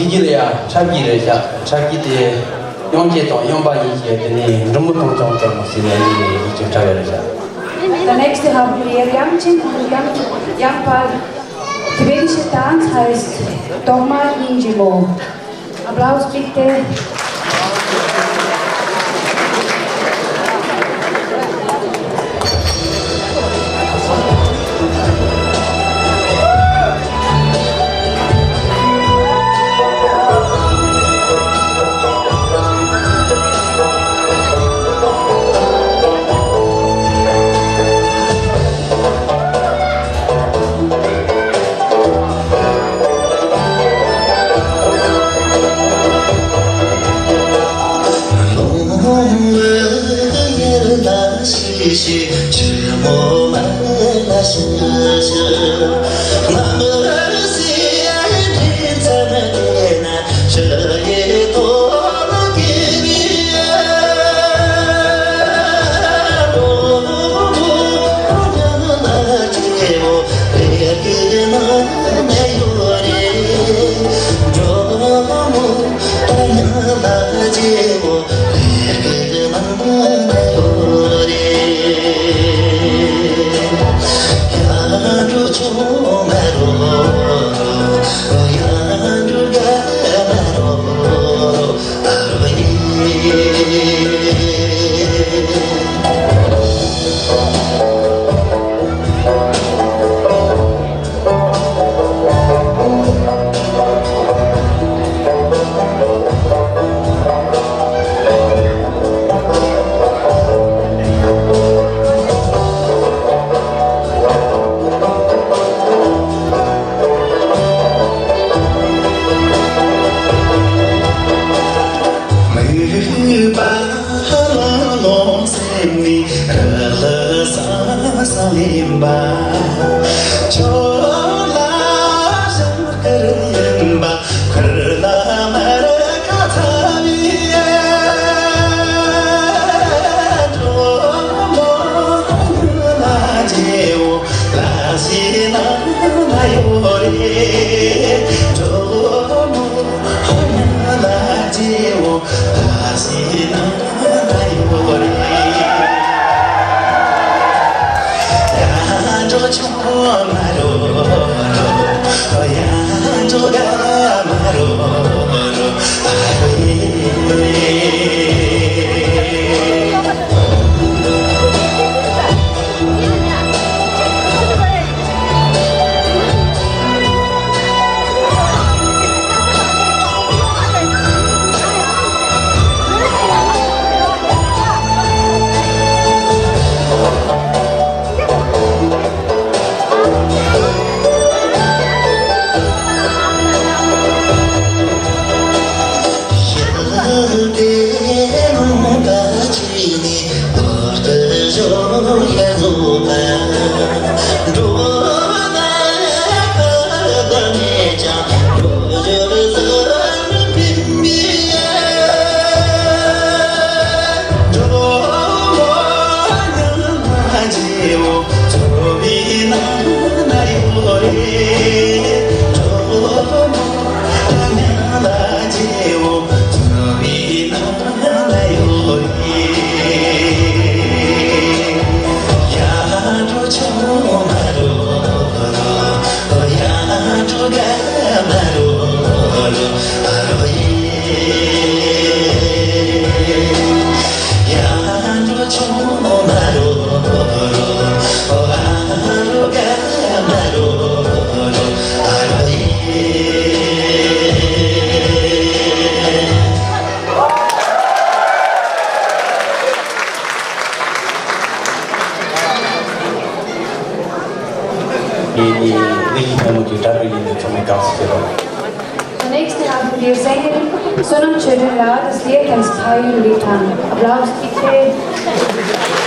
དེ་རྗེས་ལ་ཡ་འཁྲབ་ཀྱི་རེད་ཤག་འཁྲབ་ཀྱི་དེ་དབྱངས་ཅན་དང་དབྱངས་པ་གཉིས་ཀྱི་དེ་ནས་འབྲི་མོ་དང་ཅང་ཙེ་མོ་ཟེར་ནས་གཉིས་ཀྱི་ཡིག་ཆ་འཁྲབ་ཡ་རེད་ཤག The next half player, Yang Chin and Yang, Yang Pal, Tibetan dance has Dogma Ninjimo. Applause, big day. ངེད་གཉིས་ནི་ལྷ་མོ་གི་དྲ་རྒྱ་ཡིན་ནས་ཚང་མས་དགའ་བསུ་ཞུ་རོགས། The next we have to give second Sonam Chödrön Lal, the state has Payun Litan. Applause, please.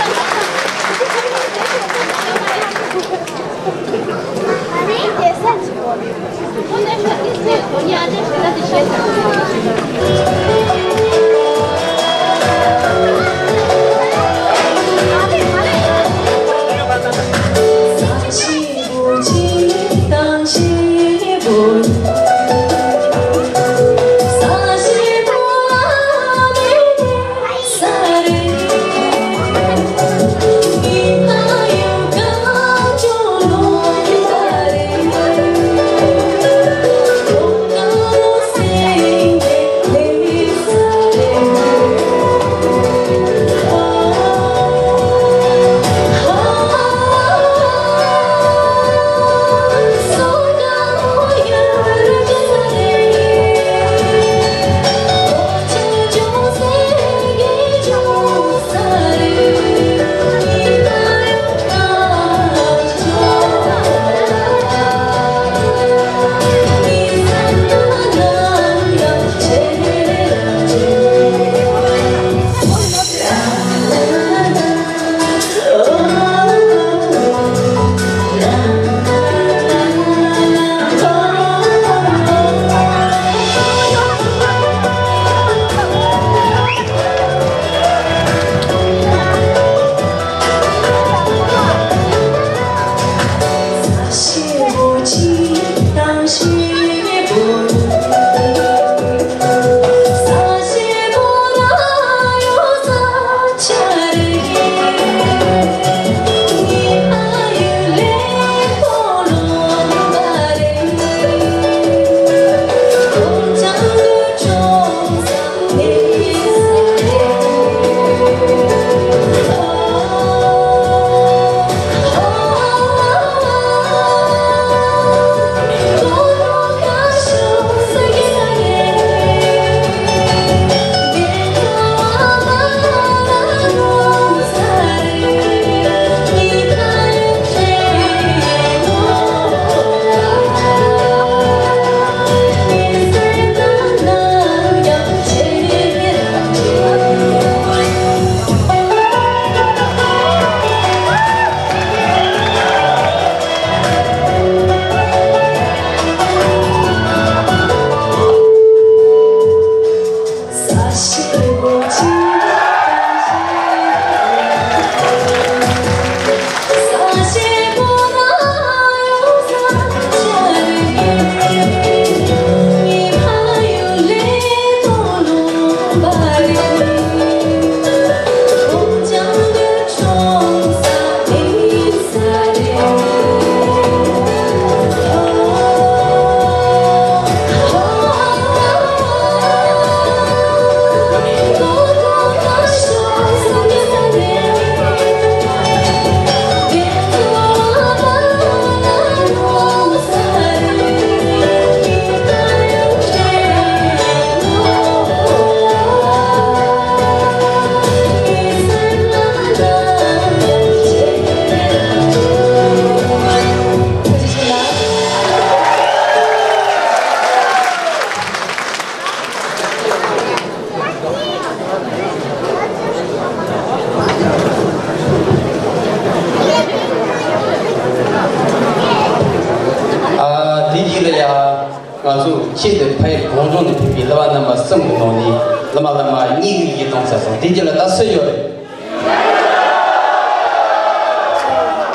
ང་ཚོ་ཆེད་དུ་ཕ་ཡུལ་གངས་ལྗོངས་ནས་ཕེབས་པའི་བསླབ་པ་རྣམ་པ་གསུམ་གྱི་ནང་ནས་བསླབ་མ་བླ་མ་གཉིས་ཀྱི་ཡིད་དང་བསྲེས་སོང་། དེ་རྗེས་ལ་ད་སུ་ཡོད་རེད།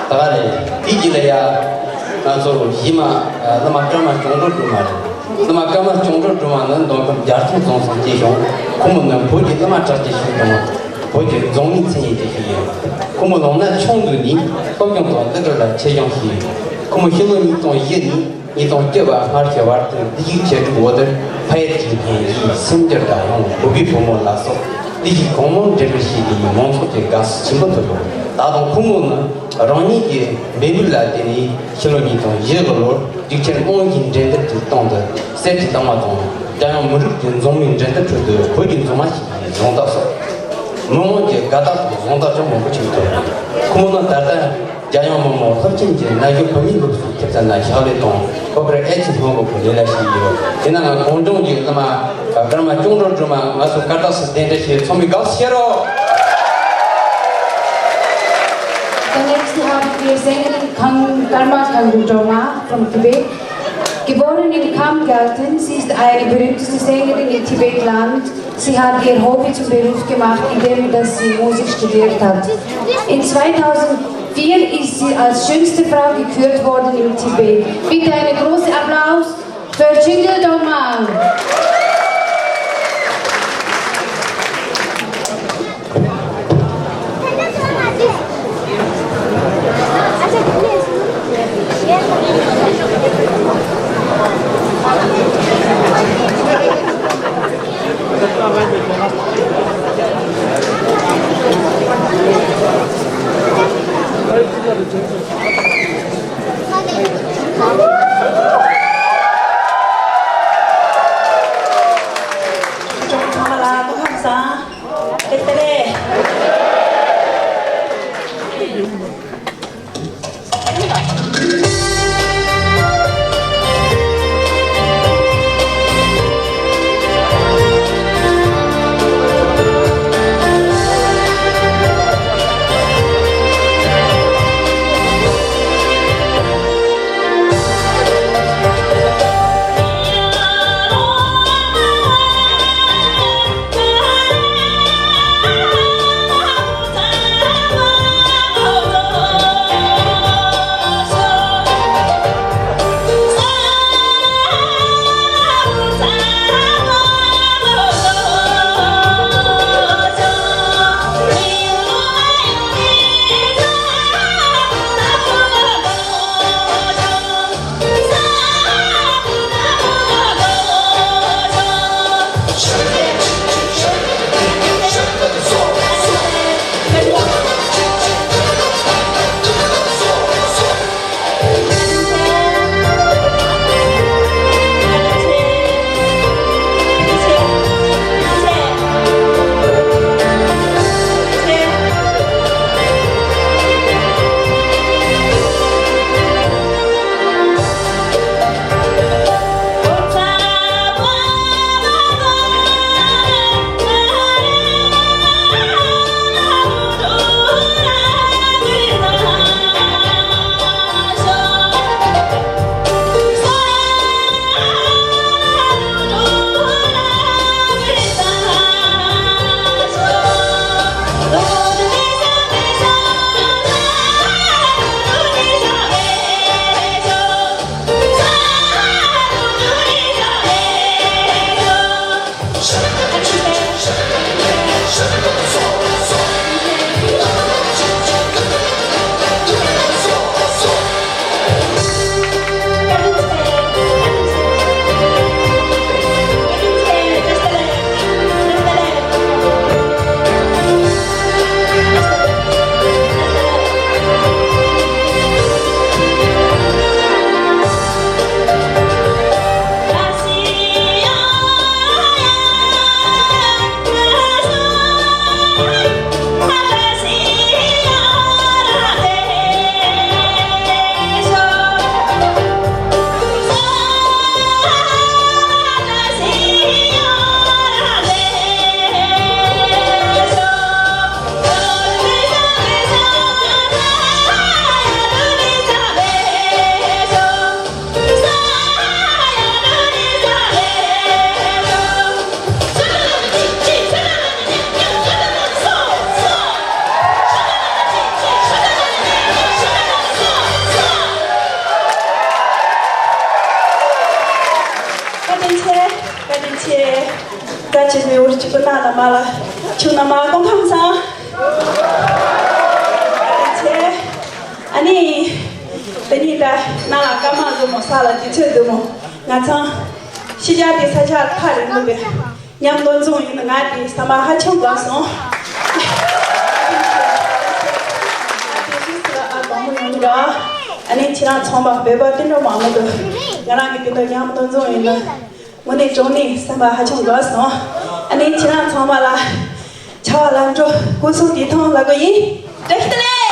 ད་ག་རེད། དེ་རྗེས་ལ་ཡ་ང་ཚོ་གཞི་མ་བླ་མ་ཀརྨ་སྐྱབས་འགྲོ་སྒྲོལ་མ་རེད། བླ་མ་ཀརྨ་སྐྱབས་འགྲོ་སྒྲོལ་མ་ནི་མདོ་ཁམས་རྒྱལ་ཐང་རྫོང་སར་སྐྱེས་བྱུང་། ཁོ་མོ་ནི་བོད་ཀྱི་བླ་མ་གྲགས་ཅན་ཞིག་དང་། བོད་ཀྱི་རྫོང་མིའི་མཚན་ཉིད་ཅན་ཞིག་ཡིན། ཁོ་མོ་ལོ་ན་ཆུང་དུས་ནས་སློབ་སྦྱོང་དང་གླུ་གར་ལ་ཆེད་སྦྱོང་བྱས། ཁོ་མོ་ཕྱི་ལོ་ཉིས་སྟོང་བཞི་ནས་ཉིས་སྟོང་བཅུ་བར་སྔར་གྱི་བར་དུ་བསྡུས་གཞིའི་བྱེད་སྒྲུབ་འོག་ཏུ་ཕ་ཡུལ་གྱི་སྙན་ཞུ་སེམས་འགྱུར་དང་ཡང་བོད་པའི་བུ་མོ་ལ་སོགས་བསྡུས་གཞི་གང་མང་འགྲེམས་སྤེལ་བྱས་ཏེ་མང་ཚོགས་ཀྱི་དགའ་བསུ་ཆེན་པོ་ཐོབ་ཡོད། ད་དུང་ཁོ་མོ་ནི་རང་ཉིད་ཀྱི་འབད་འབུངས་ལ་བརྟེན་ནས་ཕྱི་ལོ་ཉིས་སྟོང་བཞི་གི་ལོར་གཅིག་ཁྱེར་དབང་ཞིང་འགྲན་བསྡུར་གྱི་སྟེང་དུ་གསེར་གྱི་རྟགས་མ་དང་། རྒྱལ་ཡོངས་མི་རིགས་ཀྱི་མཛངས་མིའི་འགྲན་བསྡུར་ཁྲོད་དུ་བོད་ཀྱི་མཛངས་མ་ཞིག་གི་གཟེངས་རྟགས་སོགས། མི་དམངས་ཀྱི་དགའ་རྟགས་དང་གཟེངས་རྟགས་ཀྱང་མང་པོ་ཅིག་ཐོབ་ཡོད། ཁོ་མོ་ནི་ད་ལྟ་རྒྱལ་ཡོངས་མི་དམངས་སློབ་ཆེན་གྱི་གནའ་གཞུང་བོད་མིའི་སློབ་གསོའི་ཐེབས་རྩ་ནང་ཕྱག་ལས་དང་། ཨོ་པེ་ར་ཨེ་ཆི་སྔོན་འགོག་གི་ལས་ལ་ཞུགས་ཡོད། དེས་ན་ང་གངས་ལྗོངས་ཀྱི་བླ་མ་ཀརྨ་སྐྱབས་འགྲོ་སྒྲོལ་མ་ང་ཚོ་གར་སྟེགས་སུ་གདན་འདྲེན་བྱས། ཚང་མས་དགའ་བསུ་ཞུ་རོགས། The next haben wir Sängerin Kam-, Karma Kangdroma from Tibet. Geboren in Kamgarten, sie ist eine berühmteste Sängerin in Tibetland. Sie hat ihr Hobby zum Beruf gemacht, indem dass sie Musik studiert hat. In zweitausendvier ist sie als schönste Frau gekürt worden im Tibet. Bitte einen großen Applaus für Chingle Doma. ཆེ། བཀའ་ཆེ་ནས་འུར་གཅིག་པུ་ན་ལ་མ་ལ་ཆུ་ན་མ་གོང་ཁམས་སང་། ཆེ། ཨ་ནི། དེ་ནི་ད་ན་ལ་ཀ་མ་འདུག་མོ་ས་ལ་དུས་ཚོད་འདུག་མོ། ང་ཚང་། ཕྱི་རྒྱལ་དེ་ས་ཆ་ཁ་རེ་འདུག་པས། མཉམ་དུ་འཛོམས་ཡིན་ན་ང་དེ་ས་མ་ཧ་ཆང་དགའ་སོང་། ཨ་ནི་ཁྱེད་རང་ཚང་མ་བོད་པ་དེ་འདྲ་མང་མི་འདུག་ང་རང་གི་དེ་འདྲ་མཉམ་དུ་འཛོམས་ཡིན་ན། དངོས་གནས་དྲང་གནས་སེམས་པ་ཧ་ཅང་དགའ་སོང་། ཨ་ནི་ཁྱེད་རང་ཚང་མ་ལ་བྱ་བ་ལམ་འགྲོ་སྐུ་གཟུགས་བདེ་ཐང་ལབ་དགོས་ཡིན། བཀྲ་ཤིས་བདེ་ལེགས།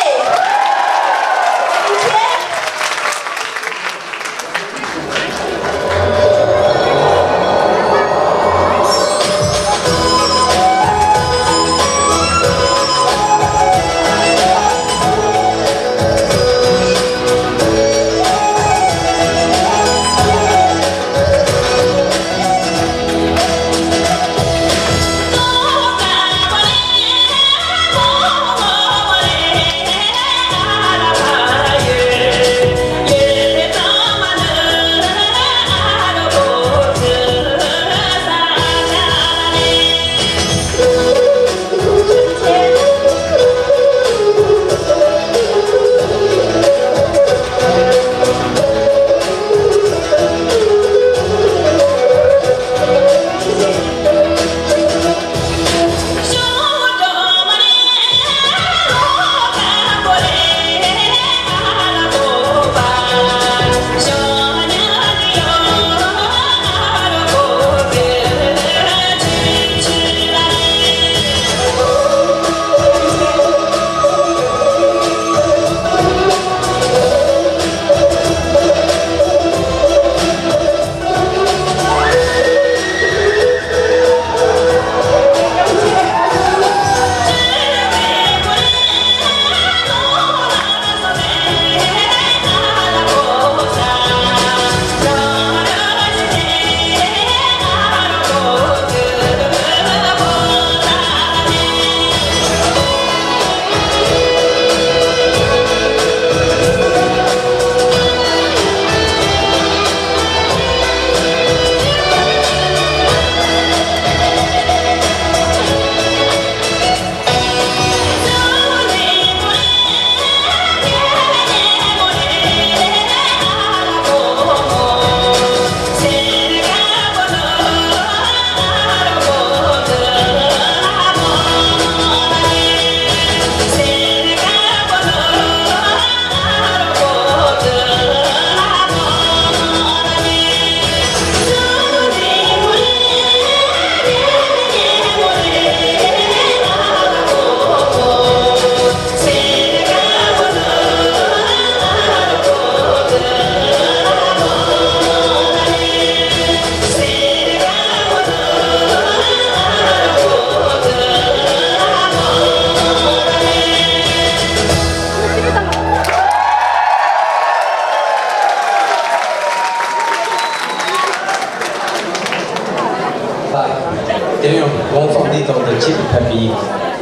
དེ་ཡང་དགོང་ཚོགས་འདིའི་ཐོག་ཏུ་ཆེད་དུ་ཕེབས་པའི་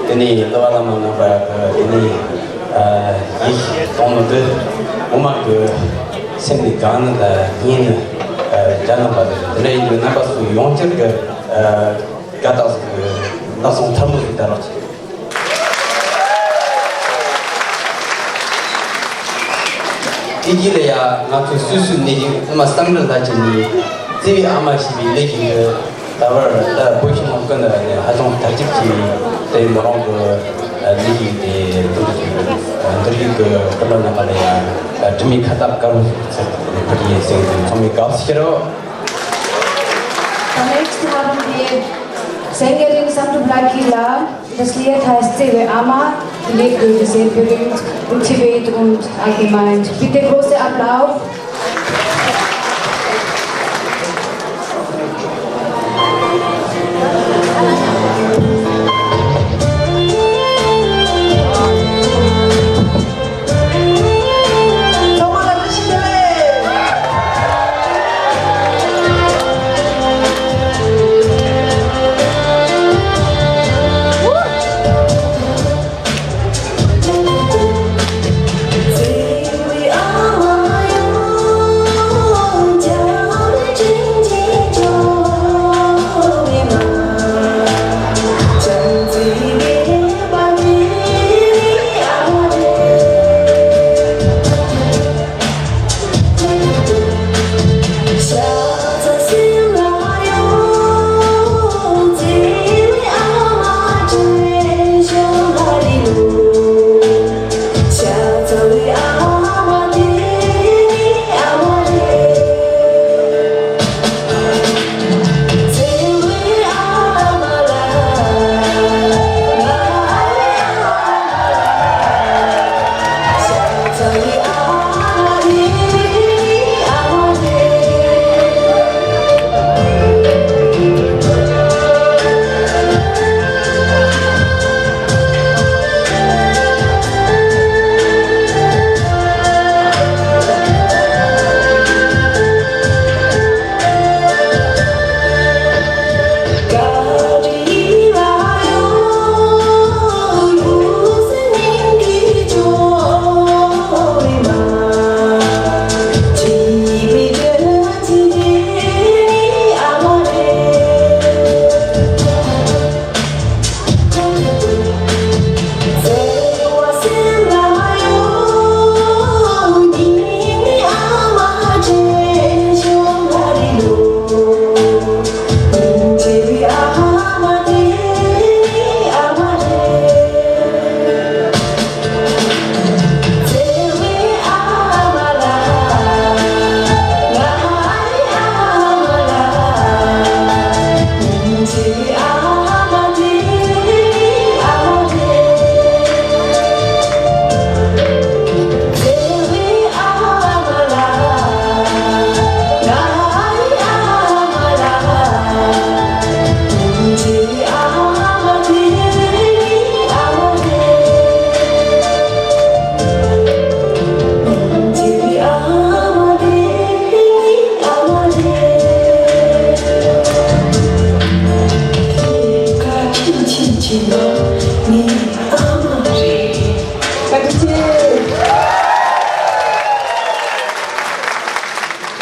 དེ་ནས་གླུ་བ་བླ་མ་རྣམ་པ་དེ་ནས་ཡིད་གཏོང་མི་འདི་ངོ་མ་གི་སེམས་ནས་དགའ་ནི་དང་སྙིང་ནས་དགའ་ནི་པ་དེ་འདི་འདྲ་ཡིན་དུས་རྣམ་པ་ཚོ་ཡོངས་ཁྱབ་ཀྱི་དགའ་རྟགས་ཀྱི་ལག་ཟུང་ཐལ་མོ་ཞིག་བསྟར་རོགས་གྱིས། དེ་རྗེས་ལ་ཡང་ང་ཚོ་སུད་སི་ནས་ཡིན་ཨ་མ་བསམ་འགྲུབ་ལགས་ཀྱིས་ནི་བརྩེ་བའི་ཨ་མ་ཞེས་པའི་ལས་ཀྱི་འདི་ད་བར་ད་བོད་ཕྱི་ནང་ཀུན་ནས་ནི་ཧ་ཅང་དར་ཁྱབ་ཀྱི་དེ་མི་རང་གི་ལས་ཀྱི་དེ་འདུག་འདུག་གི་ཀུན་སློང་ནང་ལ་ཡང་དྲི་མེད་ཁ་བཏགས་དཀར་པོ་ཞིག་ཚུར་ཕུལ་གྱི་ཡིན་ཟེར་གྱི་ཚང་མས་དགའ་བསུ་ཞུ་རོགས། The next haben wir Sängerin Santu Blacki La. Das Lied heißt Sewe Ama. Die Liedbögen sind berühmt im Tibet und allgemein. Bitte große Applaus.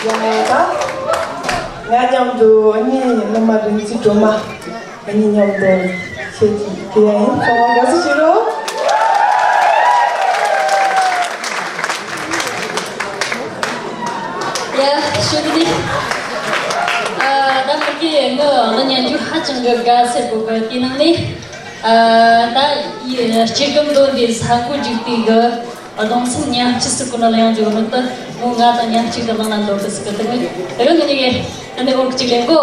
ཡང་ད་ང་མཉམ་དུ་ཨ་ནི་སློབ་མ་རིག་འཛིན་སྒྲོལ་མ། ཨ་ནི་མཉམ་དུ་ཁྱེད་ཀྱི་ཁྱེད་ཡང་ཡིན། ཚང་མ་དགའ་བསུ་ཞུ་རོགས། ཡ་ཞུ་གི་ནི། ཨ་ད་མི་སྐྱེ་ངི་ཨ་ནི་ཉན་རྒྱུ་ཧ་ཅང་གི་དགའ་སེ་གོ་གི། དེ་ནང་ནས་ཨ་ད་ཡི་སྐྱེ་ཁམས་དོན་དེ་ས་གོ་འཇིག་པའི་གི་གདུང་སེམས་མཉམ་སྐྱེད་སུ་ཀུན་ལ་ཡང་འཇུག་རིང་དུ་མོ་ང་དང་མཉམ་གཅིག་གི་ནང་ན་འདོད་གི་སུ་གི་དེ་ནི་དེ་གི་ནི་གི་ཨ་ནི་འོག་གཅིག་ལེན་གོ།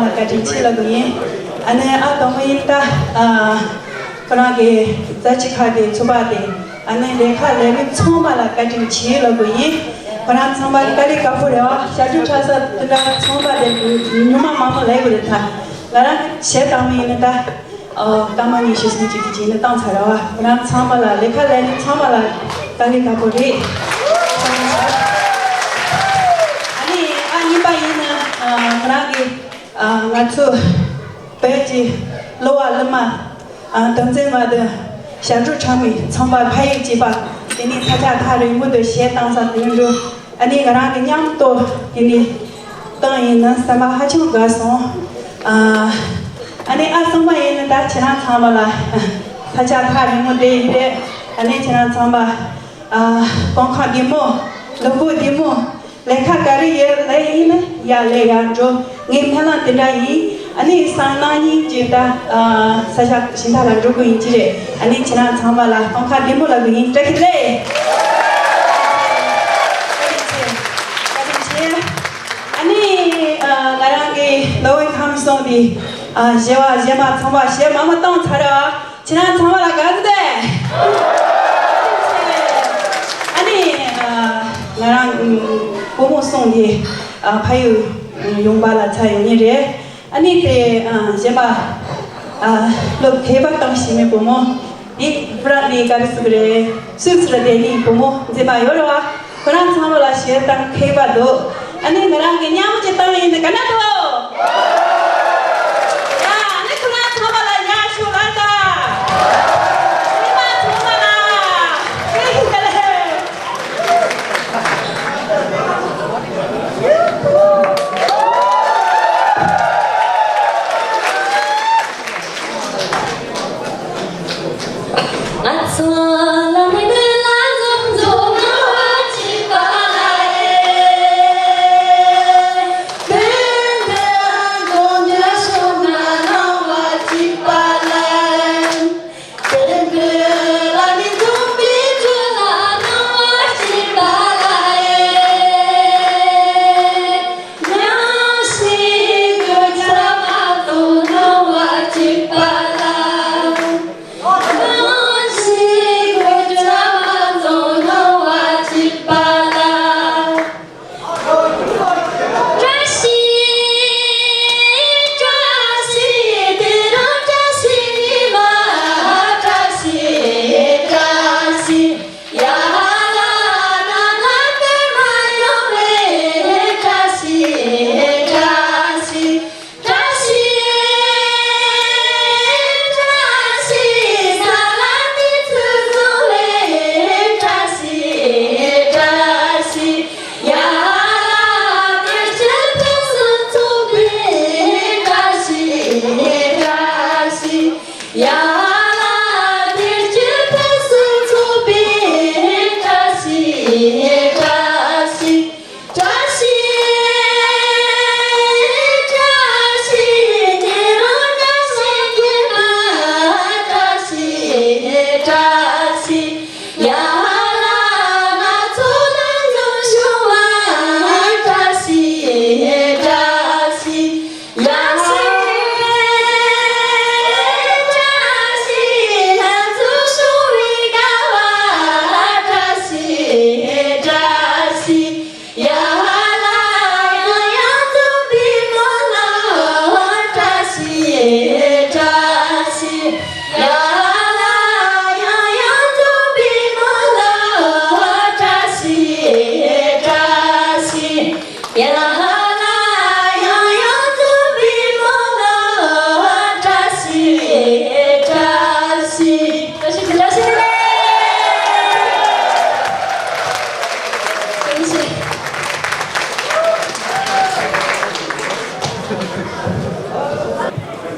ལ་བཀའ་དྲིན་ཆེ་ལབ་དགོས་ཡིན། ཨ་ནི་ཨ་དང་པོ་ཡིན་ད། ཨ་ཁོ་རང་གི་རྩ་ཆེ་ཁག་དེ་ཚོགས་པ་དེ། ཨ་ནི་ལས་ཁ་ལས་མི་ཚང་མ་ལ་བཀའ་དྲིན་ཆེ་ལབ་དགོས་ཡིན། ཁོ་རང་ཚང་མ་དཀའ་ལས་ཁག་པོ་རེད་བ། ཞབས་བྲོ་འཁྲབ་ས་དེ་འདྲ་ཚང་མ་དེ་ཉི་མ་མང་པོ་ལས་དགོས་རེད་ད། ང་རང་གི་བྱེད་སྟངས་མི་ཡིན་ན་ད། ཨོ། སྐར་མ་ཉི་ཤུ་སུམ་ཅུ་དེ་རྗེས་ནས་བཏང་ཚར་བ། ཁོ་རང་ཚང་མ་ལ་ལས་ཁ་ལས་ནི་ཚང་མ་ལ་དཀའ་ལས་ཁག་པོ་རེད། ཨ་ནི་ཨ་གཉིས་པ་ཡིན་ན། ཨ་ཁོ་རང་གི་ཨ་ང་ཚོ་བོད་ཀྱི་གླུ་བ་གླུ་མ། ཨ་དོན་ཚན་མ་དང་ཞབས་བྲོ་འཁྲབ་མི་ཚོང་པ་ཕ་ཡུལ་གཅིག་པ། དེ་ནས་ས་ཆ་ཐག་རིང་པོ་དུ་གཞས་བཏང་ས་དེ་འགྲོ། ཨ་ནི་ང་རང་གི་མཉམ་དུ་དེ་ནས་བཏང་ཡིན་ན་བསམ་པ་ཧ་ཅང་དགའ་སོང་། ཨ་ཨ་ནི་ཨ་གསུམ་པ་ཡིན་ན་ད་ཁྱེད་རང་ཚང་མ་ལ་ས་ཆ་ཐག་རིང་མོ་དེ་ཡིན་རེད། ཨ་ནི་ཁྱེད་རང་ཚང་མ་ཨ་གོང་ཁ་བདེ་མོ། ལུས་པོ་བདེ་མོ། ལས་ཀ་ག་རེ་ཡོད་ལས་ཡིན་ན་ཡར་ལས་ཡར་འགྲོ། ངའི་སྨོན་ལམ་དེ་འདྲ་ཡིན། ཨ་ནི་སང་གནངས་ཉིན་གྱི་ད་ཨ་ས་ཆ་གཞན་དག་ལ་འགྲོ་དགོས་ཡིན་གྱི་རེད། ཨ་ནི་ཁྱེད་རང་ཚང་མ་ལ་གོང་ཁ་བདེ་མོ་ལབ་དགོས་ཡིན། བཀྲ་ཤིས་བདེ་ལེགས། བཀའ་དྲིན་ཆེ། བཀའ་དྲིན་ཆེ། ཨ་ནི་ཨ་ང་རང་གི་ལོ་བའི་ཁམས་སོང་དེ་ཨ་གཞས་པ་གཞས་མ་ཚང་མ་གཞས་མང་པོ་བཏང་ཚར་ར། ཁྱེད་རང་ཚང་མ་ལ་དགའ་བསུ་དང་། ཨ་ནི་ང་རང་བུ་མོ་སོང་དེ་ཕ་ཡུལ་ཡོང་པ་ལ་ཚར་ཡོང་ངེས་རེད། ཨ་ནི་དེ་གཞན་པ་སློབ་མཁས་པ་གཏམ་ཤེས་མེད་བུ་མོ་དེ་ཕུ་ར་ནི་ག་རེ་ཟེར་གི་རེད། སུད་སི་ར་དེ་ནི་བུ་མོ་མཛེས་མ་ཡོད་རེད་བ། ཁོ་རང་ཚང་མ་ལ་གཞས་བཏང་མཁས་པ་འདུག་ཨ་ནི་ང་རང་གི་མཉམ་གཅིག་བཏང་ཡིན་དེ་ག་ན་འདུག་ཡ། ཨ་ནི་ཁོ་རང་ཚང་མ་ལ་ཡར་ཞུ་ལ་ད། ཉི་མ་ཚང་མ་ལ་ཁྱེད་ཀྱི་དེ་ལས།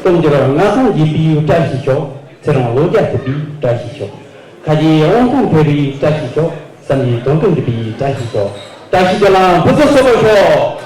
སྟོན་འབྱོར་ངན་སོང་འདས་པའི་བཀྲ་ཤིས་ཤོག་ཚེ་རིང་ལོ་བརྒྱ་ཐུབ་པའི་བཀྲ་ཤིས་ཤོག་ཁ་རྗེ་དབང་ཐང་འཕེལ་བའི་བཀྲ་ཤིས་ཤོག་བསམ་པའི་དོན་ཀུན་འགྲུབ་པའི་བཀྲ་ཤིས་ཤོག་བཀྲ་ཤིས་བདེ་ལེགས་བུ་ཚོ་སོགས་པ་ཤོག